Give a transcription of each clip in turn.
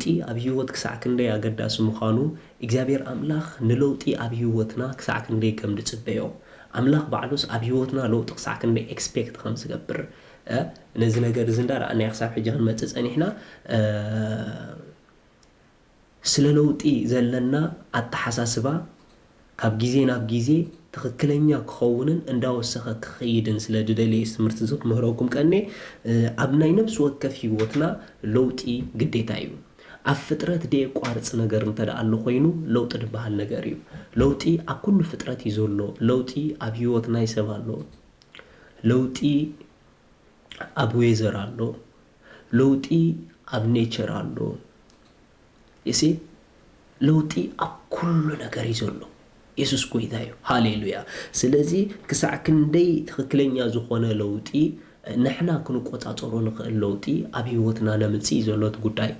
ለውጢ ኣብ ህይወት ክሳዕ ክንደይ ኣገዳሲ ምዃኑ እግዚኣብሔር ኣምላኽ ንለውጢ ኣብ ህይወትና ክሳዕ ክንደይ ከም ዝጽበዮ፣ ኣምላኽ ባዕሉስ ኣብ ህይወትና ለውጢ ክሳዕ ክንደይ ኤክስፔክት ከም ዝገብር፣ እ፣ ነዚ ነገር እዚ እንዳረኣና ክሳብ ሕጂ ክንመጽእ ጸኒሕና። እ፣ ስለ ለውጢ ዘለና ኣተሓሳስባ ካብ ግዜ ናብ ግዜ ትኽክለኛ ክኸውንን እንዳወሰኸ ክኸይድን ስለ ዝደለየ ትምህርቲ እዚ ክምህረኩም ቀኔ። እ፣ ኣብ ናይ ነፍሲ ወከፍ ህይወትና ለውጢ ግዴታ እዩ። ኣብ ፍጥረት ደየቋርጽ ነገር እንተ ደኣ ኣሎ ኮይኑ ለውጢ ዝበሃል ነገር እዩ። ለውጢ ኣብ ኩሉ ፍጥረት እዩ ዘሎ። ለውጢ ኣብ ህይወት ናይ ሰብ ኣሎ። ለውጢ ኣብ ዌዘር ኣሎ። ለውጢ ኣብ ኔቸር ኣሎ። እሲ ለውጢ ኣብ ኩሉ ነገር እዩ ዘሎ። የሱስ ጎይታ እዩ። ሃሌሉያ። ስለዚ ክሳዕ ክንደይ ትኽክለኛ ዝኾነ ለውጢ ንሕና ክንቆጻጸሮ ንኽእል ለውጢ ኣብ ህይወትና ነምጽእ እዩ ዘሎ እቲ ጉዳይ።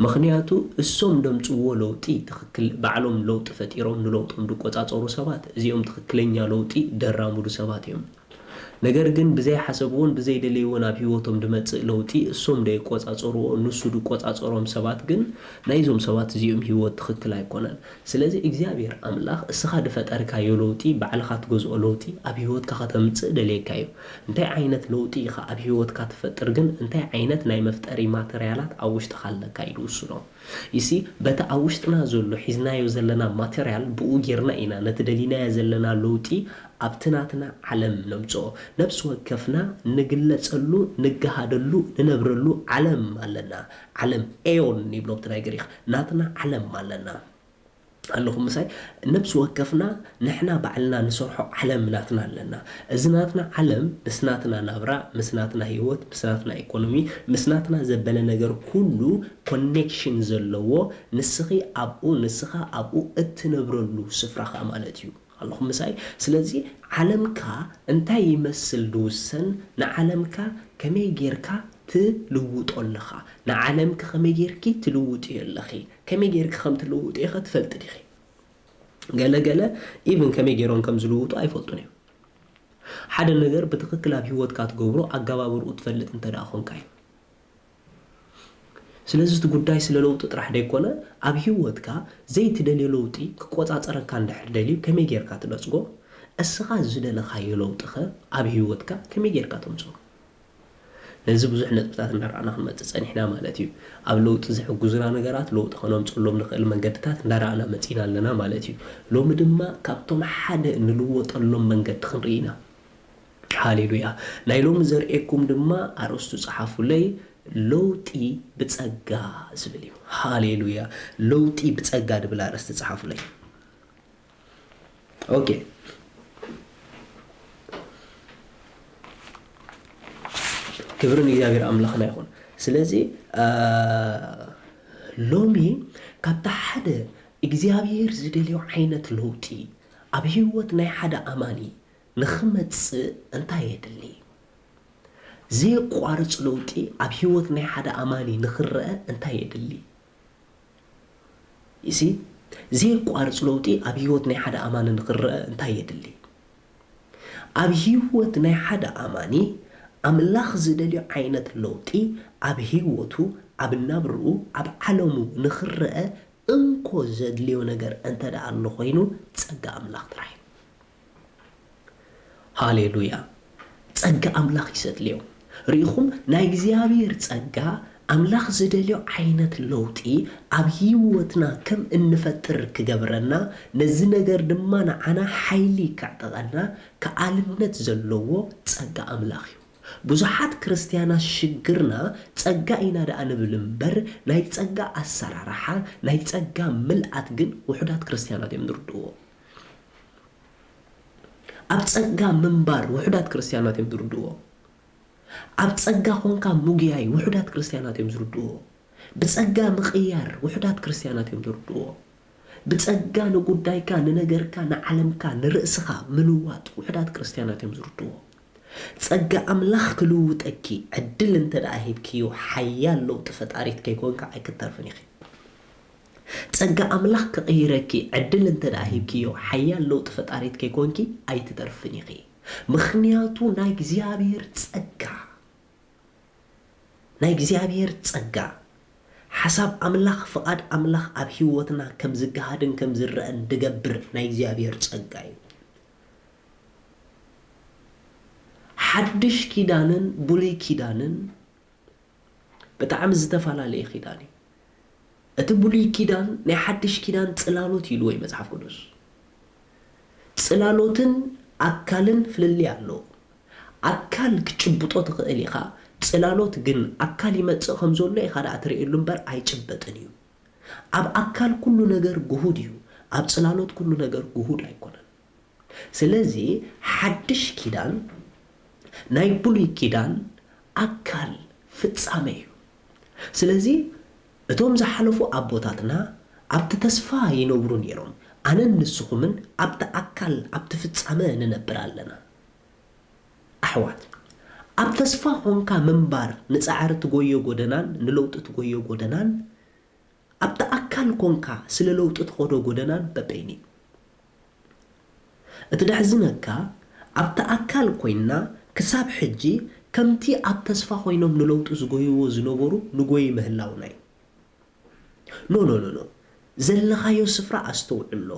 ምኽንያቱ እሶም ደምጽዎ ለውጢ ትኽክል፣ ባዕሎም ለውጢ ፈጢሮም ንለውጦም ዝቆጻጸሩ ሰባት፣ እዚኦም ትኽክለኛ ለውጢ ደራምዱ ሰባት እዮም። ነገር ግን ብዘይሓሰብዎን ብዘይደለይዎን ኣብ ህይወቶም ዝመጽእ ለውጢ እሶም ደይቆጻጸርዎ፣ ንሱ ዝቆጻጸሮም ሰባት ግን ናይዞም ሰባት እዚኦም ህይወት ትኽክል ኣይኮነን። ስለዚ እግዚኣብሔር ኣምላኽ እስኻ ዝፈጠርካዮ ለውጢ፣ ባዕልኻ ትገዝኦ ለውጢ ኣብ ህይወትካ ከተምጽእ ደልየካ እዩ። እንታይ ዓይነት ለውጢ ኢኻ ኣብ ህይወትካ ትፈጥር ግን እንታይ ዓይነት ናይ መፍጠሪ ማተርያላት ኣብ ውሽጥኻ ኣለካ እዩ ዝውስኖ። ይሲ በቲ ኣብ ውሽጥና ዘሎ ሒዝናዮ ዘለና ማተርያል ብኡ ጌርና ኢና ነቲ ደሊናዮ ዘለና ለውጢ ኣብቲ ናትና ዓለም ነምጽኦ። ነፍሲ ወከፍና ንግለጸሉ፣ ንገሃደሉ፣ ንነብረሉ ዓለም ኣለና። ዓለም ኤዮን ይብሎ ብቲ ናይ ግሪኽ። ናትና ዓለም ኣለና። ኣለኹም ምሳይ? ነፍሲ ወከፍና ንሕና ባዕልና ንሰርሖ ዓለም ናትና ኣለና። እዚ ናትና ዓለም ምስ ናትና ናብራ፣ ምስ ናትና ህይወት፣ ምስ ናትና ኢኮኖሚ፣ ምስ ናትና ዘበለ ነገር ኩሉ ኮኔክሽን ዘለዎ፣ ንስኺ ኣብኡ፣ ንስኻ ኣብኡ እትነብረሉ ስፍራ ኸኣ ማለት እዩ። ኣለኹም ምሳይ? ስለዚ ዓለምካ እንታይ ይመስል ዝውሰን፣ ንዓለምካ ከመይ ጌርካ ትልውጦ ኣለኻ? ንዓለምኪ ከመይ ጌርኪ ትልውጥዮ ኣለኺ? ከመይ ጌርኪ ከም ትልውጥዮ ኸ ትፈልጢ ዲኺ? ገለ ገለ ኢቭን ከመይ ጌሮም ከም ዝልውጡ ኣይፈልጡን እዮም። ሓደ ነገር ብትኽክል ኣብ ህይወትካ ትገብሮ ኣገባብርኡ ትፈልጥ እንተ ደኣ ኾንካ እዩ። ስለዚ እቲ ጉዳይ ስለ ለውጢ ጥራሕ ደይኮነ፣ ኣብ ህይወትካ ዘይትደልዮ ለውጢ ክቆጻጸረካ እንድሕር ደልዩ ከመይ ጌርካ ትነጽጎ? እስኻ ዝደለኻዮ ለውጢ ኸ ኣብ ህይወትካ ከመይ ጌርካ ተምጽኦ? ነዚ ብዙሕ ነጥብታት እናረኣና ክንመጽእ ጸኒሕና ማለት እዩ። ኣብ ለውጢ ዝሕግዙና ነገራት፣ ለውጢ ከነምጽሎም ንኽእል መንገድታት እናረኣና መጺና ኣለና ማለት እዩ። ሎሚ ድማ ካብቶም ሓደ እንልወጠሎም መንገዲ ክንርኢ ኢና። ሃሌሉያ። ናይ ሎሚ ዘርእየኩም ድማ ኣርእስቱ ጸሓፉለይ፣ ለውጢ ብጸጋ ዝብል እዩ። ሃሌሉያ። ለውጢ ብጸጋ ዝብል ኣርእስቲ ጸሓፉለይ። ኦኬ። ክብሪ ንእግዚኣብሔር ኣምላኽና ይኹን። ስለዚ፣ አ፣ ሎሚ ካብቲ ሓደ እግዚኣብሔር ዝደልዮ ዓይነት ለውጢ ኣብ ህይወት ናይ ሓደ ኣማኒ ንኽመጽእ እንታይ የድሊ? ዘየቋርጽ ለውጢ ኣብ ህይወት ናይ ሓደ ኣማኒ ንኽረአ እንታይ የድሊ? ይሲ፣ ዘየቋርጽ ለውጢ ኣብ ህይወት ናይ ሓደ ኣማኒ ንኽረአ እንታይ የድሊ? ኣብ ህይወት ናይ ሓደ ኣማኒ ኣምላኽ ዝደልዮ ዓይነት ለውጢ ኣብ ህይወቱ፣ ኣብ ናብርኡ፣ ኣብ ዓለሙ ንኽረአ እንኮ ዘድልዮ ነገር እንተ ደኣ ኣሎ ኮይኑ፣ ጸጋ ኣምላኽ ጥራሕ እዩ። ሃሌሉያ። ጸጋ ኣምላኽ እዩ ዘድልዮ። ርኢኹም፣ ናይ እግዚኣብሔር ጸጋ፣ ኣምላኽ ዝደልዮ ዓይነት ለውጢ ኣብ ህይወትና ከም እንፈጥር ክገብረና፣ ነዚ ነገር ድማ ንዓና ሓይሊ ከዕጠቐና፣ ከኣልነት ዘለዎ ጸጋ ኣምላኽ እዩ። ብዙሓት ክርስትያናት ሽግርና ጸጋ ኢና ደኣ ንብል እምበር፣ ናይ ጸጋ ኣሰራርሓ፣ ናይ ጸጋ ምልኣት ግን ውሑዳት ክርስትያናት እዮም ዝርድእዎ። ኣብ ጸጋ ምንባር ውሑዳት ክርስትያናት እዮም ዝርድእዎ። ኣብ ጸጋ ኾንካ ምጉያይ ውሑዳት ክርስትያናት እዮም ዝርድእዎ። ብጸጋ ምቕያር ውሑዳት ክርስትያናት እዮም ዝርድእዎ። ብጸጋ ንጉዳይካ፣ ንነገርካ፣ ንዓለምካ፣ ንርእስኻ ምልዋጥ ውሑዳት ክርስትያናት እዮም ዝርድእዎ። ጸጋ ኣምላኽ ክልውጠኪ ዕድል እንተ ደኣ ሂብክዮ፣ ሓያል ለውጢ ፈጣሪት ከይኮንካ ኣይክተርፍን ኢኺ። ጸጋ ኣምላኽ ክቕይረኪ ዕድል እንተ ደኣ ሂብክዮ፣ ሓያል ለውጢ ፈጣሪት ከይኮንኪ ኣይትተርፍን ኢኺ። ምኽንያቱ ናይ እግዚኣብሔር ጸጋ፣ ናይ እግዚኣብሔር ጸጋ፣ ሓሳብ ኣምላኽ፣ ፍቓድ ኣምላኽ ኣብ ህይወትና ከም ዝገሃድን ከም ዝረአን ድገብር ናይ እግዚኣብሔር ጸጋ እዩ። ሓድሽ ኪዳንን ብሉይ ኪዳንን ብጣዕሚ ዝተፈላለየ ኪዳን እዩ። እቲ ብሉይ ኪዳን ናይ ሓድሽ ኪዳን ጽላሎት ኢልዎ እዩ መጽሓፍ ቅዱስ። ጽላሎትን ኣካልን ፍልልይ ኣለዎ። ኣካል ክትጭብጦ ትኽእል ኢኻ፣ ጽላሎት ግን ኣካል ይመጽእ ከም ዘሎ ኢኻ ደኣ ትርእየሉ እምበር ኣይጭበጥን እዩ። ኣብ ኣካል ኩሉ ነገር ግሁድ እዩ፣ ኣብ ጽላሎት ኩሉ ነገር ግሁድ ኣይኮነን። ስለዚ ሓድሽ ኪዳን ናይ ብሉይ ኪዳን ኣካል ፍጻመ እዩ። ስለዚ እቶም ዝሓለፉ ኣቦታትና ኣብቲ ተስፋ ይነብሩ ነይሮም። ኣነን ንስኹምን ኣብቲ ኣካል ኣብቲ ፍጻመ ንነብር ኣለና። ኣሕዋት፣ ኣብ ተስፋ ኾንካ ምንባር ንጻዕሪ ትጎዮ ጎደናን ንለውጢ ትጎዮ ጎደናን ኣብቲ ኣካል ኮንካ ስለ ለውጢ ትኸዶ ጎደናን በበይኑ እዩ። እቲ ደሕዝነካ ኣብቲ ኣካል ኮይንና ክሳብ ሕጂ ከምቲ ኣብ ተስፋ ኮይኖም ንለውጢ ዝጎይዎ ዝነበሩ ንጎይ ምህላውና እዩ። ኖ ኖ ኖ ኖ ዘለኻዮ ስፍራ ኣስተውዕሎ።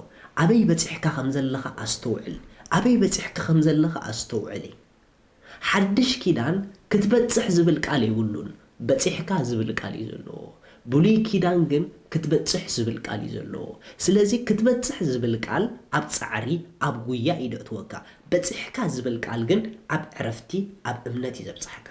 ኣበይ በጺሕካ ከም ዘለኻ ኣስተውዕል። ኣበይ በጺሕኪ ከም ዘለኻ ኣስተውዕሊ። ሓድሽ ኪዳን ክትበጽሕ ዝብል ቃል የብሉን። በጺሕካ ዝብል ቃል እዩ ዘለዎ። ብሉይ ኪዳን ግን ክትበጽሕ ዝብል ቃል እዩ ዘለዎ። ስለዚ ክትበጽሕ ዝብል ቃል ኣብ ጻዕሪ፣ ኣብ ጉያ እዩ ደእትወካ። በጺሕካ ዝብል ቃል ግን ኣብ ዕረፍቲ፣ ኣብ እምነት እዩ ዘብጽሓካ።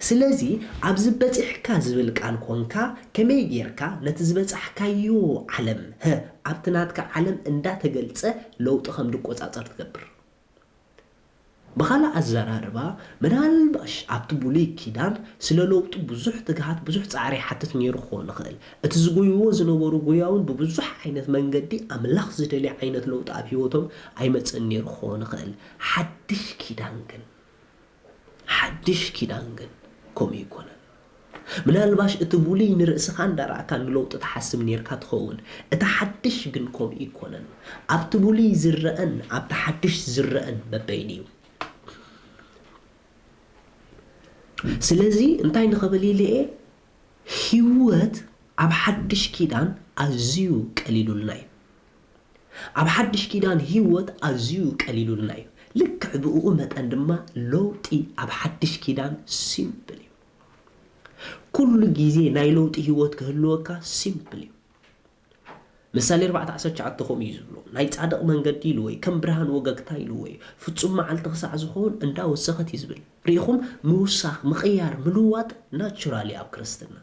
ስለዚ ኣብዚ በጺሕካ ዝብል ቃል ኮንካ ከመይ ጌርካ ነቲ ዝበጻሕካዮ ዓለም፣ ህ፣ ኣብቲ ናትካ ዓለም እንዳተገልጸ ለውጢ ከም ድቆጻጸር ትገብር። ብኻልእ ኣዘራርባ፣ ምናልባሽ ኣብቲ ብሉይ ኪዳን ስለ ለውጢ ብዙሕ ትግሃት፣ ብዙሕ ጻዕሪ ይሓትት ነይሩ ክኸውን ይኽእል። እቲ ዝጎይዎ ዝነበሩ ጎያ እውን ብብዙሕ ዓይነት መንገዲ ኣምላኽ ዝደልዮ ዓይነት ለውጢ ኣብ ህይወቶም ኣይመጽእን ነይሩ ክኸውን ይኽእል። ሓድሽ ኪዳን ግን፣ ሓድሽ ኪዳን ግን ከምኡ ኣይኮነን። ምናልባሽ እቲ ብሉይ ንርእስኻ እንዳረኣካ ንለውጢ ትሓስብ ኔርካ ትኸውን። እቲ ሓድሽ ግን ከምኡ ኣይኮነን። ኣብቲ ብሉይ ዝረኣን ኣብቲ ሓድሽ ዝረኣን በበይኑ እዩ። ስለዚ እንታይ ንኽብል ኢለ እየ፣ ህይወት ኣብ ሓድሽ ኪዳን ኣዝዩ ቀሊሉልና እዩ። ኣብ ሓድሽ ኪዳን ህይወት ኣዝዩ ቀሊሉልና እዩ። ልክዕ ብእኡ መጠን ድማ ለውጢ ኣብ ሓድሽ ኪዳን ሲምፕል እዩ። ኩሉ ግዜ ናይ ለውጢ ህይወት ክህልወካ ሲምፕል እዩ። ምሳሌ ኣርባዕተ ዓሰርተ ትሽዓተ ከምኡ እዩ ዝብሎ። ናይ ጻድቕ መንገዲ ኢልዎ እዩ፣ ከም ብርሃን ወገግታ ኢልዎ እዩ። ፍጹም መዓልቲ ክሳዕ ዝኸውን እንዳወሰኸት እዩ ዝብል። ርኢኹም፣ ምውሳኽ፣ ምቕያር፣ ምልዋጥ ናቹራል እዩ ኣብ ክርስትና።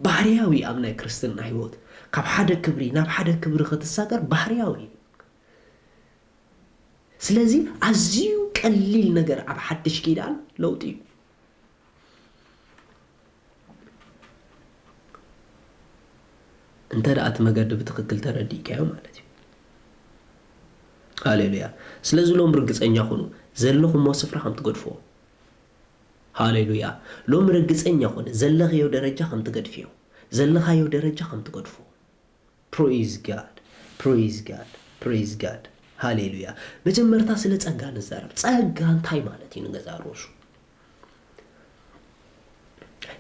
ባህርያዊ ኣብ ናይ ክርስትና ህይወት ካብ ሓደ ክብሪ ናብ ሓደ ክብሪ ክትሳገር ባህርያዊ እዩ። ስለዚ ኣዝዩ ቀሊል ነገር ኣብ ሓድሽ ኪዳን ለውጢ እዩ። እንተ ደኣ እቲ መገዲ ብትኽክል ተረዲእካዮ ማለት እዩ። ሃሌሉያ። ስለዚ ሎም ርግጸኛ ኹኑ፣ ዘለኹሞ ስፍራ ከም ትገድፍዎ። ሃሌሉያ። ሎም ርግጸኛ ኹኑ፣ ዘለኽዮ ደረጃ ከም ትገድፍዮ፣ ዘለኻዮ ደረጃ ከም ትገድፍዎ። Praise God, praise God, praise God። ሃሌሉያ። መጀመርታ ስለ ጸጋ ንዛረብ። ጸጋ እንታይ ማለት እዩ ንገዛ ርእሱ?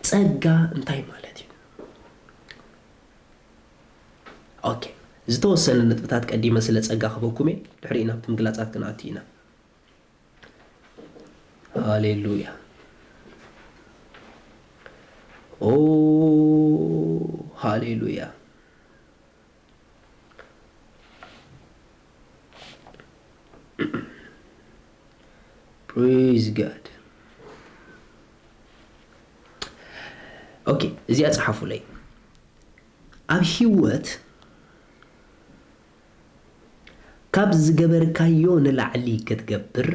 ጸጋ እንታይ ማለት እዩ? ኦኬ፣ ዝተወሰነ ነጥብታት ቀዲመ ስለ ጸጋ ክበኩም እየ። ድሕሪኡ ናብቲ ምግላጻት ክንኣቱ ኢና። ሃሌሉያ። ኦ፣ ሃሌሉያ። Praise God። ኦኬ፣ እዚኣ ጸሓፉለይ። ኣብ ህይወት ካብ ዝገበርካዮ ንላዕሊ ክትገብር፣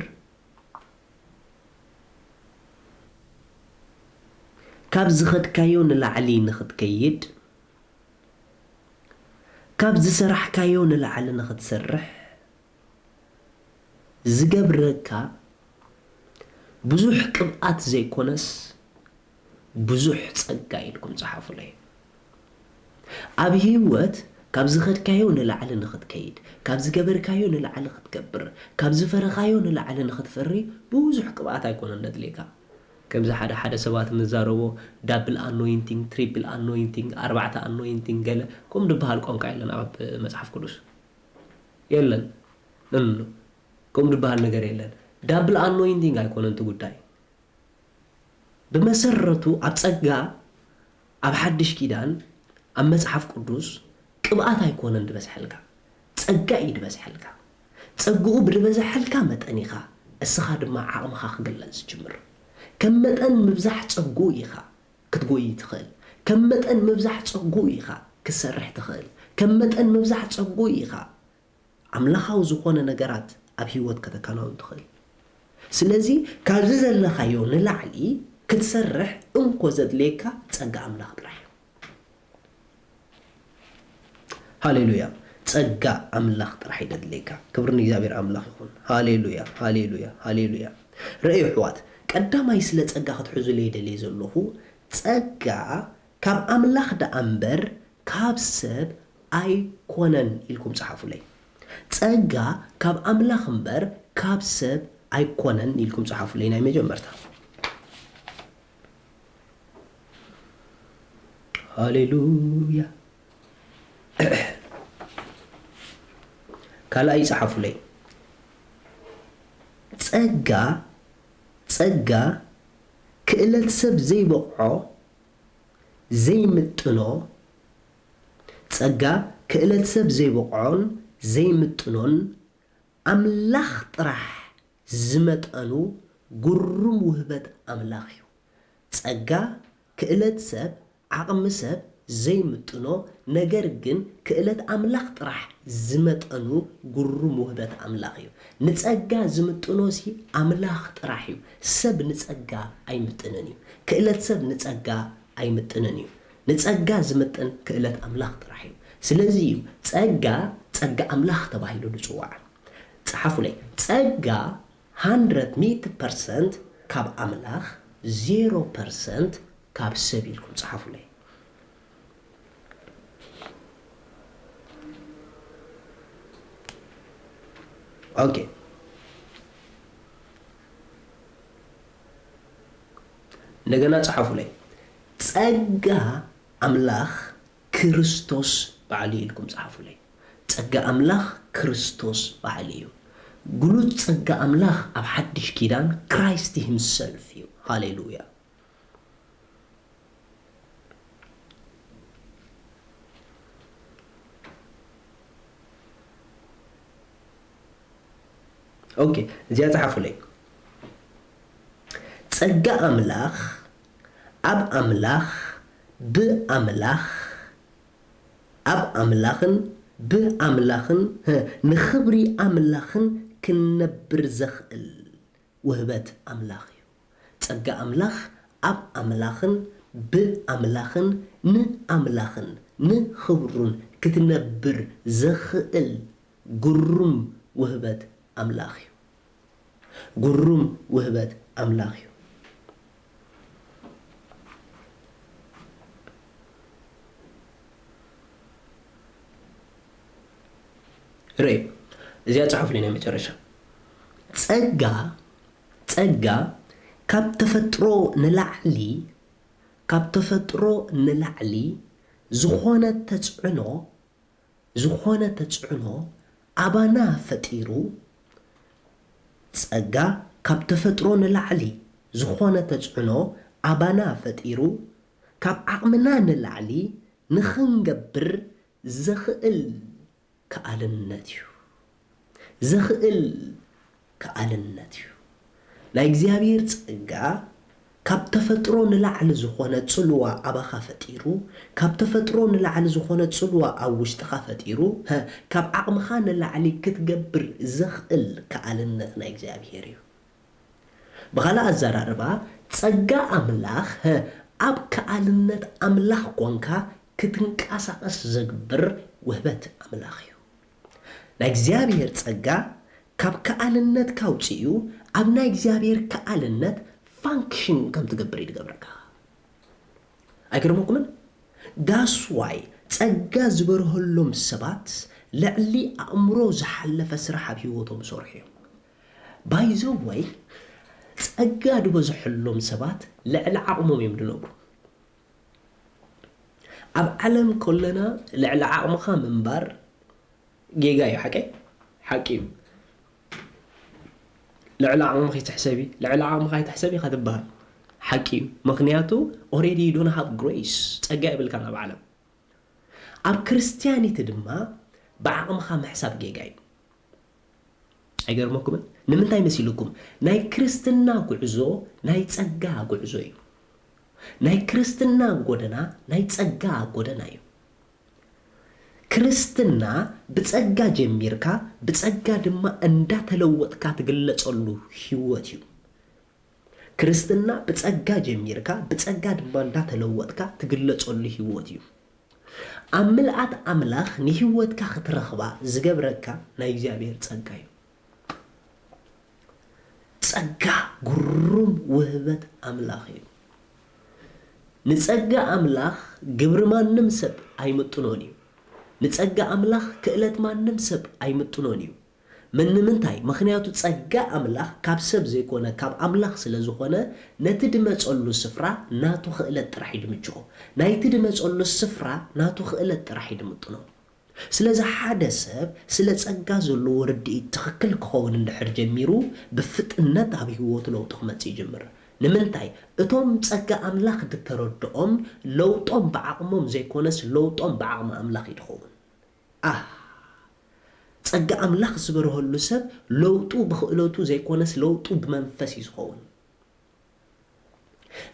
ካብ ዝኸድካዮ ንላዕሊ ንኽትከይድ፣ ካብ ዝሰራሕካዮ ንላዕሊ ንኽትሰርሕ ዝገብረካ ብዙሕ ቅብኣት ዘይኮነስ ብዙሕ ጸጋ ኢልኩም ጸሓፉለይ። ኣብ ህይወት ካብ ዝኸድካዮ ንላዕሊ ንኽትከይድ፣ ካብ ዝገበርካዮ ንላዕሊ ክትገብር፣ ካብ ዝፈረኻዮ ንላዕሊ ንኽትፈሪ ብዙሕ ቅብኣት ኣይኮነን ዘድልየካ። ከምዚ ሓደ ሓደ ሰባት ንዛረቦ ዳብል ኣኖይንቲንግ፣ ትሪፕል ኣኖይንቲንግ፣ ኣርባዕተ ኣኖይንቲንግ ገለ ከምኡ ዝበሃል ቋንቋ የለን ኣብ መጽሓፍ ቅዱስ። የለን። ኖ፣ ኖ፣ ኖ። ከምኡ ዝበሃል ነገር የለን። ዳብል ኣኖይንቲንግ ኣይኮነን እቲ ጉዳይ። ብመሰረቱ ኣብ ጸጋ፣ ኣብ ሓድሽ ኪዳን፣ ኣብ መጽሓፍ ቅዱስ ቅብኣት ኣይኮነን ዝበዝሐልካ፣ ጸጋ እዩ ዝበዝሐልካ። ጸግኡ ብዝበዝሐልካ መጠን ኢኻ እስኻ ድማ ዓቕምኻ ክግለጽ ዝጅምር። ከም መጠን ምብዛሕ ጸግኡ ኢኻ ክትጎይ ትኽእል። ከም መጠን ምብዛሕ ጸግኡ ኢኻ ክትሰርሕ ትኽእል። ከም መጠን ምብዛሕ ጸግኡ ኢኻ ኣምላኻዊ ዝኾነ ነገራት ኣብ ህይወት ከተከናውን ትኽእል። ስለዚ ካብዚ ዘለኻዮ ንላዕሊ ክትሰርሕ እንኮ ዘድልየካ ጸጋ ኣምላኽ ጥራሕ እዩ። ሃሌሉያ። ጸጋ ኣምላኽ ጥራሕ እዩ ዘድልየካ። ክብሪ ንእግዚኣብሔር ኣምላኽ ይኹን። ሃሌሉያ፣ ሃሌሉያ፣ ሃሌሉያ። ርእዩ ኣሕዋት፣ ቀዳማይ ስለ ጸጋ ክትሕዙለይ ደልየ ዘለኹ፣ ጸጋ ካብ ኣምላኽ ደኣ እምበር ካብ ሰብ ኣይኮነን ኢልኩም ጸሓፉለይ። ጸጋ ካብ ኣምላኽ እምበር ካብ ሰብ ኣይኮነን ኢልኩም ጸሓፉለይ ናይ መጀመርታ። ሃሌሉያ። ካልኣይ ጸሓፉለይ። ጸጋ፣ ጸጋ ክእለት ሰብ ዘይበቕዖ፣ ዘይምጥኖ፣ ጸጋ ክእለት ሰብ ዘይበቕዖን ዘይምጥኖን ኣምላኽ ጥራሕ ዝመጠኑ ግሩም ውህበት ኣምላኽ እዩ። ጸጋ ክእለት ሰብ፣ ዓቕሚ ሰብ ዘይምጥኖ፣ ነገር ግን ክእለት ኣምላኽ ጥራሕ ዝመጠኑ ግሩም ውህበት ኣምላኽ እዩ። ንጸጋ ዝምጥኖ ሲ ኣምላኽ ጥራሕ እዩ። ሰብ ንጸጋ ኣይምጥንን እዩ። ክእለት ሰብ ንጸጋ ኣይምጥንን እዩ። ንጸጋ ዝምጥን ክእለት ኣምላኽ ጥራሕ እዩ። ስለዚ እዩ ጸጋ፣ ጸጋ ኣምላኽ ተባሂሉ ዝጽዋዕ። ጸሓፉለይ። ጸጋ ሃንድረድ ሚእቲ ፐርሰንት ካብ ኣምላኽ፣ ዜሮ ፐርሰንት ካብ ሰብ ኢልኩም ጸሓፉለይ። ኦኬ። እንደገና ጸሓፉለይ። ጸጋ ኣምላኽ ክርስቶስ ባዕሉ ኢልኩም ጸሓፉለይ። ጸጋ ኣምላኽ ክርስቶስ ባዕሉ እዩ። ግሉጽ ጸጋ ኣምላኽ ኣብ ሓድሽ ኪዳን ክራይስት ሂምሰልፍ እዩ። ሃሌሉያ። ኦኬ፣ እዚኣ ጸሓፉለይ። ጸጋ ኣምላኽ ኣብ ኣምላኽ፣ ብኣምላኽ፣ ኣብ ኣምላኽን ብኣምላኽን፣ ህ፣ ንኽብሪ ኣምላኽን ክነብር ዘኽእል ውህበት ኣምላኽ እዩ። ጸጋ ኣምላኽ ኣብ ኣምላኽን ብኣምላኽን ንኣምላኽን ንኽብሩን ክትነብር ዘኽእል ግሩም ውህበት ኣምላኽ እዩ። ግሩም ውህበት ኣምላኽ እዩ። ርእ፣ እዚኣ ጽሑፍለይ ናይ መጨረሻ። ጸጋ፣ ጸጋ ካብ ተፈጥሮ ንላዕሊ፣ ካብ ተፈጥሮ ንላዕሊ ዝኾነ ተጽዕኖ፣ ዝኾነ ተጽዕኖ ኣባና ፈጢሩ፣ ጸጋ ካብ ተፈጥሮ ንላዕሊ ዝኾነ ተጽዕኖ ኣባና ፈጢሩ፣ ካብ ዓቕምና ንላዕሊ ንኽንገብር ዘኽእል ከኣልነት እዩ። ዘኽእል ከኣልነት እዩ። ናይ እግዚኣብሔር ጸጋ ካብ ተፈጥሮ ንላዕሊ ዝኾነ ጽልዋ ኣባኻ ፈጢሩ፣ ካብ ተፈጥሮ ንላዕሊ ዝኾነ ጽልዋ ኣብ ውሽጥኻ ፈጢሩ፣ ሀ፣ ካብ ዓቕምኻ ንላዕሊ ክትገብር ዘኽእል ከኣልነት ናይ እግዚኣብሔር እዩ። ብኻልእ ኣዘራርባ፣ ጸጋ ኣምላኽ፣ ሀ፣ ኣብ ከኣልነት ኣምላኽ ኳንካ ክትንቀሳቐስ ዘግብር ውህበት ኣምላኽ እዩ። ናይ እግዚኣብሔር ጸጋ ካብ ከኣልነትካ ኣውጺኡ ኣብ ናይ እግዚኣብሔር ከኣልነት ፋንክሽን ከም ትገብር እዩ ዝገብረካ። ኣይገርመኩምን? ዳስ ዋይ ጸጋ ዝበርሀሎም ሰባት ልዕሊ ኣእምሮ ዝሓለፈ ስራሕ ኣብ ህይወቶም ዝሰርሑ እዮም። ባይ ዘ ወይ፣ ጸጋ ዝበዝሐሎም ሰባት ልዕሊ ዓቕሞም እዮም ዝነብሩ። ኣብ ዓለም ከለና ልዕሊ ዓቕምኻ ምንባር ጌጋ እዩ። ሓቀይ ሓቂ እዩ። ልዕሊ ዓቕምኺ ትሕሰቢ፣ ልዕሊ ዓቕምኻ ኣይትሕሰቢ ኢኻ ትበሃል። ሓቂ እዩ። ምኽንያቱ already you don't have grace፣ ጸጋ የብልካን ኣብ ዓለም። ኣብ ክርስትያኒቲ ድማ ብዓቕምኻ ምሕሳብ ጌጋ እዩ። ኣይገርመኩምን? ንምንታይ መሲልኩም? ናይ ክርስትና ጉዕዞ ናይ ጸጋ ጉዕዞ እዩ። ናይ ክርስትና ጎደና ናይ ጸጋ ጎደና እዩ። ክርስትና ብጸጋ ጀሚርካ ብጸጋ ድማ እንዳተለወጥካ ትግለጸሉ ህይወት እዩ። ክርስትና ብጸጋ ጀሚርካ ብጸጋ ድማ እንዳተለወጥካ ትግለጸሉ ህይወት እዩ። ኣብ ምልኣት ኣምላኽ ንህይወትካ ክትረኽባ ዝገብረካ ናይ እግዚኣብሔር ጸጋ እዩ። ጸጋ ግሩም ውህበት ኣምላኽ እዩ። ንጸጋ ኣምላኽ ግብሪ ማንም ሰብ ኣይምጥኖን እዩ። ንጸጋ ኣምላኽ ክእለት ማንም ሰብ ኣይምጥኖን እዩ። ምን ንምንታይ? ምኽንያቱ ጸጋ ኣምላኽ ካብ ሰብ ዘይኮነ ካብ ኣምላኽ ስለ ዝኾነ ነቲ ድመጸሉ ስፍራ ናቱ ክእለት ጥራሕ እዩ ድምችኦ። ናይቲ ድመጸሉ ስፍራ ናቱ ክእለት ጥራሕ እዩ ድምጥኖ። ስለዚ ሓደ ሰብ ስለ ጸጋ ዘለዎ ርድኢት ትኽክል ክኸውን እንድሕር ጀሚሩ ብፍጥነት ኣብ ህይወቱ ለውጢ ክመጽእ ይጅምር። ንምንታይ? እቶም ጸጋ ኣምላኽ ድተረድኦም ለውጦም ብዓቕሞም ዘይኮነስ ለውጦም ብዓቕሚ ኣምላኽ እዩ ድኸውን። ኣህ ጸጋ ኣምላኽ ዝበርሀሉ ሰብ ለውጡ ብኽእለቱ ዘይኮነስ ለውጡ ብመንፈስ እዩ ዝኸውን።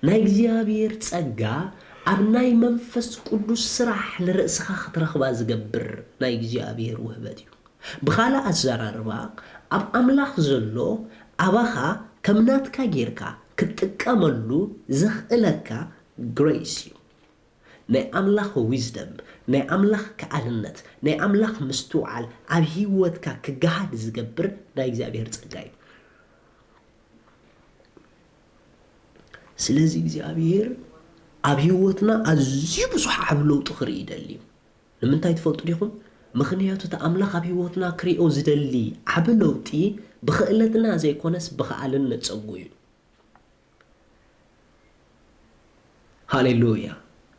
ናይ እግዚኣብሔር ጸጋ ኣብ ናይ መንፈስ ቅዱስ ስራሕ ንርእስኻ ክትረኽባ ዝገብር ናይ እግዚኣብሔር ውህበት እዩ። ብኻልእ ኣዘራርባ ኣብ ኣምላኽ ዘሎ ኣባኻ ከም ናትካ ጌርካ ክትጥቀመሉ ዘኽእለካ ግሬስ እዩ። ናይ ኣምላኽ ዊዝደም፣ ናይ ኣምላኽ ከኣልነት፣ ናይ ኣምላኽ ምስትውዓል ኣብ ህይወትካ ክገሃድ ዝገብር ናይ እግዚኣብሔር ጸጋ እዩ። ስለዚ እግዚኣብሔር ኣብ ህይወትና ኣዝዩ ብዙሕ ዓቢ ለውጢ ክርኢ ይደሊ እዩ። ንምንታይ ትፈልጡ ዲኹም? ምኽንያቱ እቲ ኣምላኽ ኣብ ህይወትና ክሪኦ ዝደሊ ዓቢ ለውጢ ብኽእለትና ዘይኮነስ ብኸኣልነት ጸጉ እዩ። ሃሌሉያ፣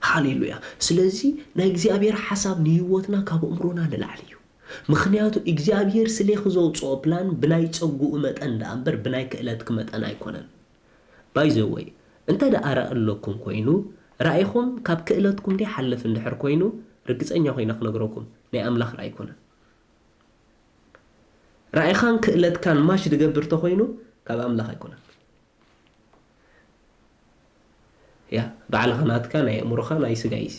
ሃሌሉያ። ስለዚ ናይ እግዚኣብሔር ሓሳብ ንህይወትና ካብ ኣእምሮና ንላዕሊ እዩ። ምኽንያቱ እግዚኣብሔር ስሌኺ ዘውፅኦ ፕላን ብናይ ፀጉኡ መጠን ደኣ እምበር ብናይ ክእለትኪ መጠን ኣይኮነን። ባይዘወይ እንተ ደኣ ራኢ ኣለኩም ኮይኑ ራኢኹም ካብ ክእለትኩም ዘይሓልፍ እንድሕር ኮይኑ ርግፀኛ ኮይነ ክነግረኩም ናይ ኣምላኽ ራኢ ኣይኮነን። ራኢኻን ክእለትካን ማች ዝገብር ተኾይኑ ካብ ኣምላኽ ኣይኮነን። ያ ባዕልኻ ናትካ ናይ ኣእምሮኻ ናይ ስጋ እዩ።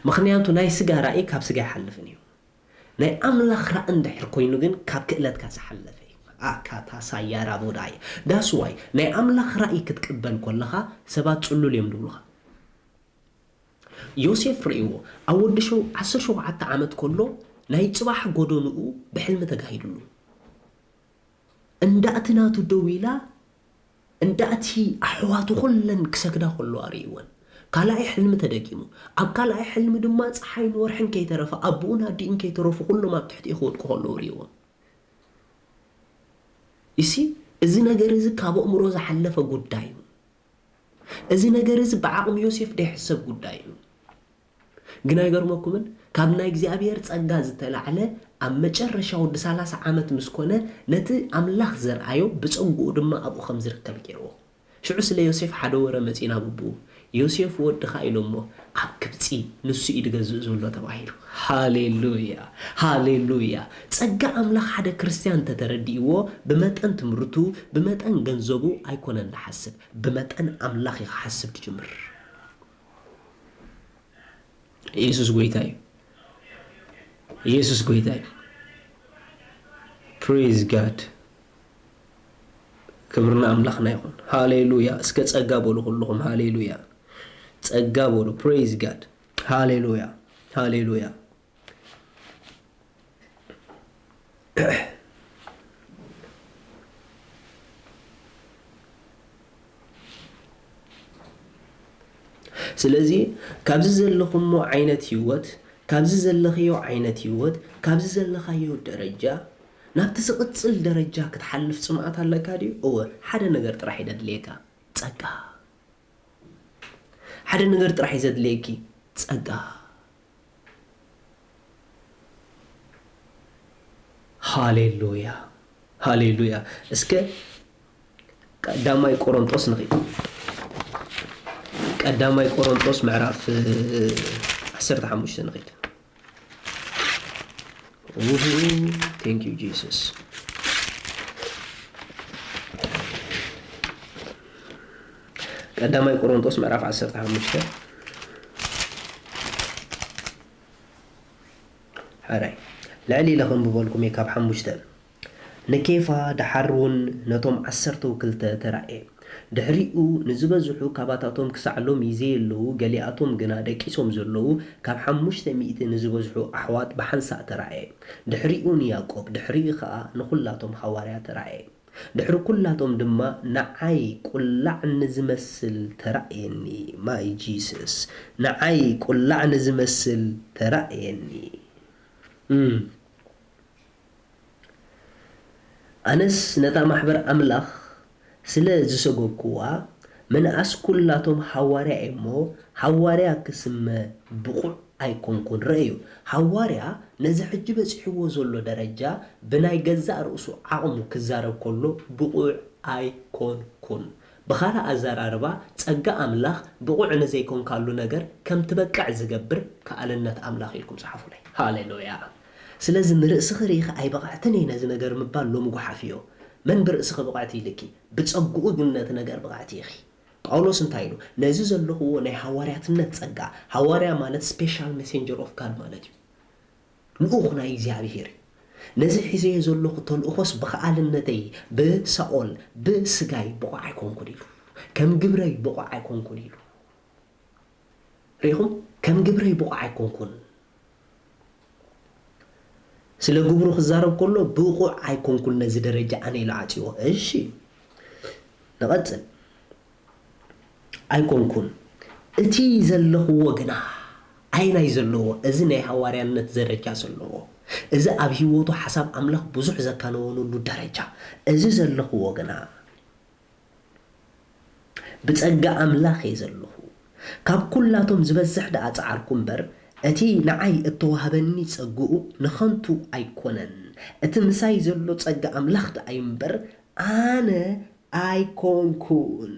ምኽንያቱ ናይ ስጋ ራኢ ካብ ስጋ ይሓልፍን እዩ። ናይ ኣምላኽ ራኢ እንድሕር ኮይኑ ግን ካብ ክእለትካ ዝሓለፈ እዩ። ኣካታ ሳያራ ቦዳይ ዳስዋይ ናይ ኣምላኽ ራኢ ክትቅበል ኮለኻ ሰባት ጽሉል እዮም ድብሉኻ። ዮሴፍ ርእይዎ ኣብ ወዲ ሸው ዓሰርተ ሸውዓተ ዓመት ኮሎ ናይ ጽባሕ ጎደንኡ ብሕልሚ ተጋሂድሉ። እንዳእቲ ናቱ ደው ኢላ እንዳእቲ ኣሕዋቱ ኩለን ክሰግዳ ከለዋ ርእይወን። ካልኣይ ሕልሚ ተደጊሙ። ኣብ ካልኣይ ሕልሚ ድማ ፀሓይን ወርሕን ከይተረፈ ኣቦኡን ኣዲኡን ከይተረፉ ኩሎም ኣብ ትሕቲኡ ክወድቁ ከለዉ ርእይዎም። ይሲ እዚ ነገር እዚ ካብ ኣእምሮ ዝሓለፈ ጉዳይ እዩ። እዚ ነገር እዚ ብዓቕሚ ዮሴፍ ደይሕሰብ ጉዳይ እዩ። ግን ኣይገርመኩምን? ካብ ናይ እግዚኣብሔር ጸጋ ዝተላዕለ ኣብ መጨረሻ ወዲ ሰላሳ ዓመት ምስ ኮነ ነቲ ኣምላኽ ዘርኣዮ ብጸግኡ ድማ ኣብኡ ከም ዝርከብ ገይርዎ። ሽዑ ስለ ዮሴፍ ሓደ ወረ መጺኡ ናብ ኣቦኡ፣ "ዮሴፍ ወድኻ" ኢሎሞ፣ "ኣብ ግብጺ ንሱ እዩ ዝገዝእ ዘሎ" ተባሂሉ። ሃሌሉያ! ሃሌሉያ! ጸጋ ኣምላኽ ሓደ ክርስትያን እንተተረዲእዎ፣ ብመጠን ትምህርቱ፣ ብመጠን ገንዘቡ ኣይኮነን ዝሓስብ፣ ብመጠን ኣምላኽ እዩ ክሓስብ ዝጅምር። ኢየሱስ ጎይታ እዩ። ኢየሱስ ጎይታ እዩ። ፕሬዝ ጋድ። ክብርና ኣምላኽና ይኹን። ሃሌሉያ። እስከ ጸጋ በሉ ኩልኹም። ሃሌሉያ። ጸጋ በሉ። ፕሬዝ ጋድ። ሃሌሉያ። ሃሌሉያ። ስለዚ ካብዚ ዘለኹሞ ዓይነት ህይወት፣ ካብዚ ዘለኽዮ ዓይነት ህይወት፣ ካብዚ ዘለኻዮ ደረጃ ናብቲ ዝቕጽል ደረጃ ክትሓልፍ ጽምኣት ኣለካ ድዩ? እወ፣ ሓደ ነገር ጥራሕ እዩ ዘድልየካ፣ ጸጋ። ሓደ ነገር ጥራሕ እዩ ዘድልየኪ፣ ጸጋ። ሃሌሉያ፣ ሃሌሉያ። እስከ ቀዳማይ ቆሮንጦስ ንኺድ። ቀዳማይ ቆሮንጦስ ምዕራፍ፣ እ፣ ዓሰርተ ሓሙሽተ ንኺድ። ኡሁ፣ thank you Jesus። ቀዳማይ ቆሮንጦስ ምዕራፍ ዓሰርተ ሓሙሽተ። ሕራይ፣ ልዕል ኢለ ከንብበልኩም እየ ካብ ሓሙሽተ። ንኬፋ፣ ደሓር እውን ነቶም ዓሰርተው ክልተ ተራእየ። ድሕሪኡ ንዝበዝሑ፣ ካባታቶም ክሳዕ ሎሚ ዘየለዉ፣ ገሊኣቶም ግና ደቂሶም ዘለዉ፣ ካብ ሓሙሽተ ሚእቲ ንዝበዝሑ ኣሕዋት ብሓንሳእ ተራእየ። ድሕሪኡ ንያዕቆብ፣ ድሕሪኡ ኸኣ ንኹላቶም ሃዋርያ ተራእየ። ድሕሪ ኩላቶም ድማ ንዓይ ቁላዕ ንዝመስል ተራእየኒ። My Jesus፣ ንዓይ ቁላዕ ንዝመስል ተራእየኒ። እም። ኣነስ ነታ ማሕበር ኣምላኽ ስለ ዝሰጎግኩዋ፣ ምንኣስ ኩላቶም ሃዋርያ እየ እሞ፣ ሃዋርያ ክስመ ብቑዕ ኣይኮንኩን። ረእዩ፣ ሃዋርያ ነዚ ሕጂ በጺሕዎ ዘሎ ደረጃ ብናይ ገዛእ ርእሱ ዓቕሙ ክዛረብ ከሎ ብቑዕ ኣይኮንኩን። ብኻልእ ኣዘራርባ፣ ጸጋ ኣምላኽ ብቑዕ ንዘይኮንካሉ ነገር ከም ትበቅዕ ዝገብር ከኣልነት ኣምላኽ ኢልኩም ጸሓፉለይ። ሃሌሉያ። ስለዚ ንርእስኺ ርኢኺ ኣይበቕዕትን እየ ነዚ ነገር ምባል ሎሚ ጓሓፍዮ። መን ብርእስኺ ብቕዕቲ ኢልኪ? ብጸግኡ ግን ነቲ ነገር ብቕዕቲ ኢኺ። ጳውሎስ እንታይ ኢሉ? ነዚ ዘለኽዎ ናይ ሃዋርያትነት ጸጋ፣ ሃዋርያ ማለት special messenger of God ማለት እዩ። ልኡኽ ናይ እግዚኣብሄር እዩ። ነዚ ሒዘዮ ዘለኹ ተልእኾስ ብኸኣልነተይ፣ ብሳኦል፣ ብስጋይ ብቑዕ ኣይኮንኩን ኢሉ። ከም ግብረይ ብቑዕ ኣይኮንኩን ኢሉ። ርኢኹም? ከም ግብረይ ብቑዕ ኣይኮንኩን። ስለ ግብሩ ክዛረብ ከሎ ብቑዕ ኣይኮንኩን ነዚ ደረጃ ኣነ ኢሉ ዓጽይዎ። እሺ፣ ንቐጽል። ኣይኮንኩን። እቲ ዘለኽዎ ግና፣ ኣየናይ ዘለዎ? እዚ ናይ ሃዋርያነት ደረጃ ዘለዎ፣ እዚ ኣብ ህይወቱ ሓሳብ ኣምላኽ ብዙሕ ዘካነወነሉ ደረጃ፣ እዚ ዘለኽዎ ግና፣ ብጸጋ ኣምላኽ እየ ዘለኹ። ካብ ኩላቶም ዝበዝሕ ደኣ ጸዓርኩ እምበር፣ እቲ ንዓይ እተዋህበኒ ጸግኡ ንኸንቱ ኣይኮነን። እቲ ምሳይ ዘሎ ጸጋ ኣምላኽ ደኣ እዩ እምበር፣ ኣነ ኣይኮንኩን።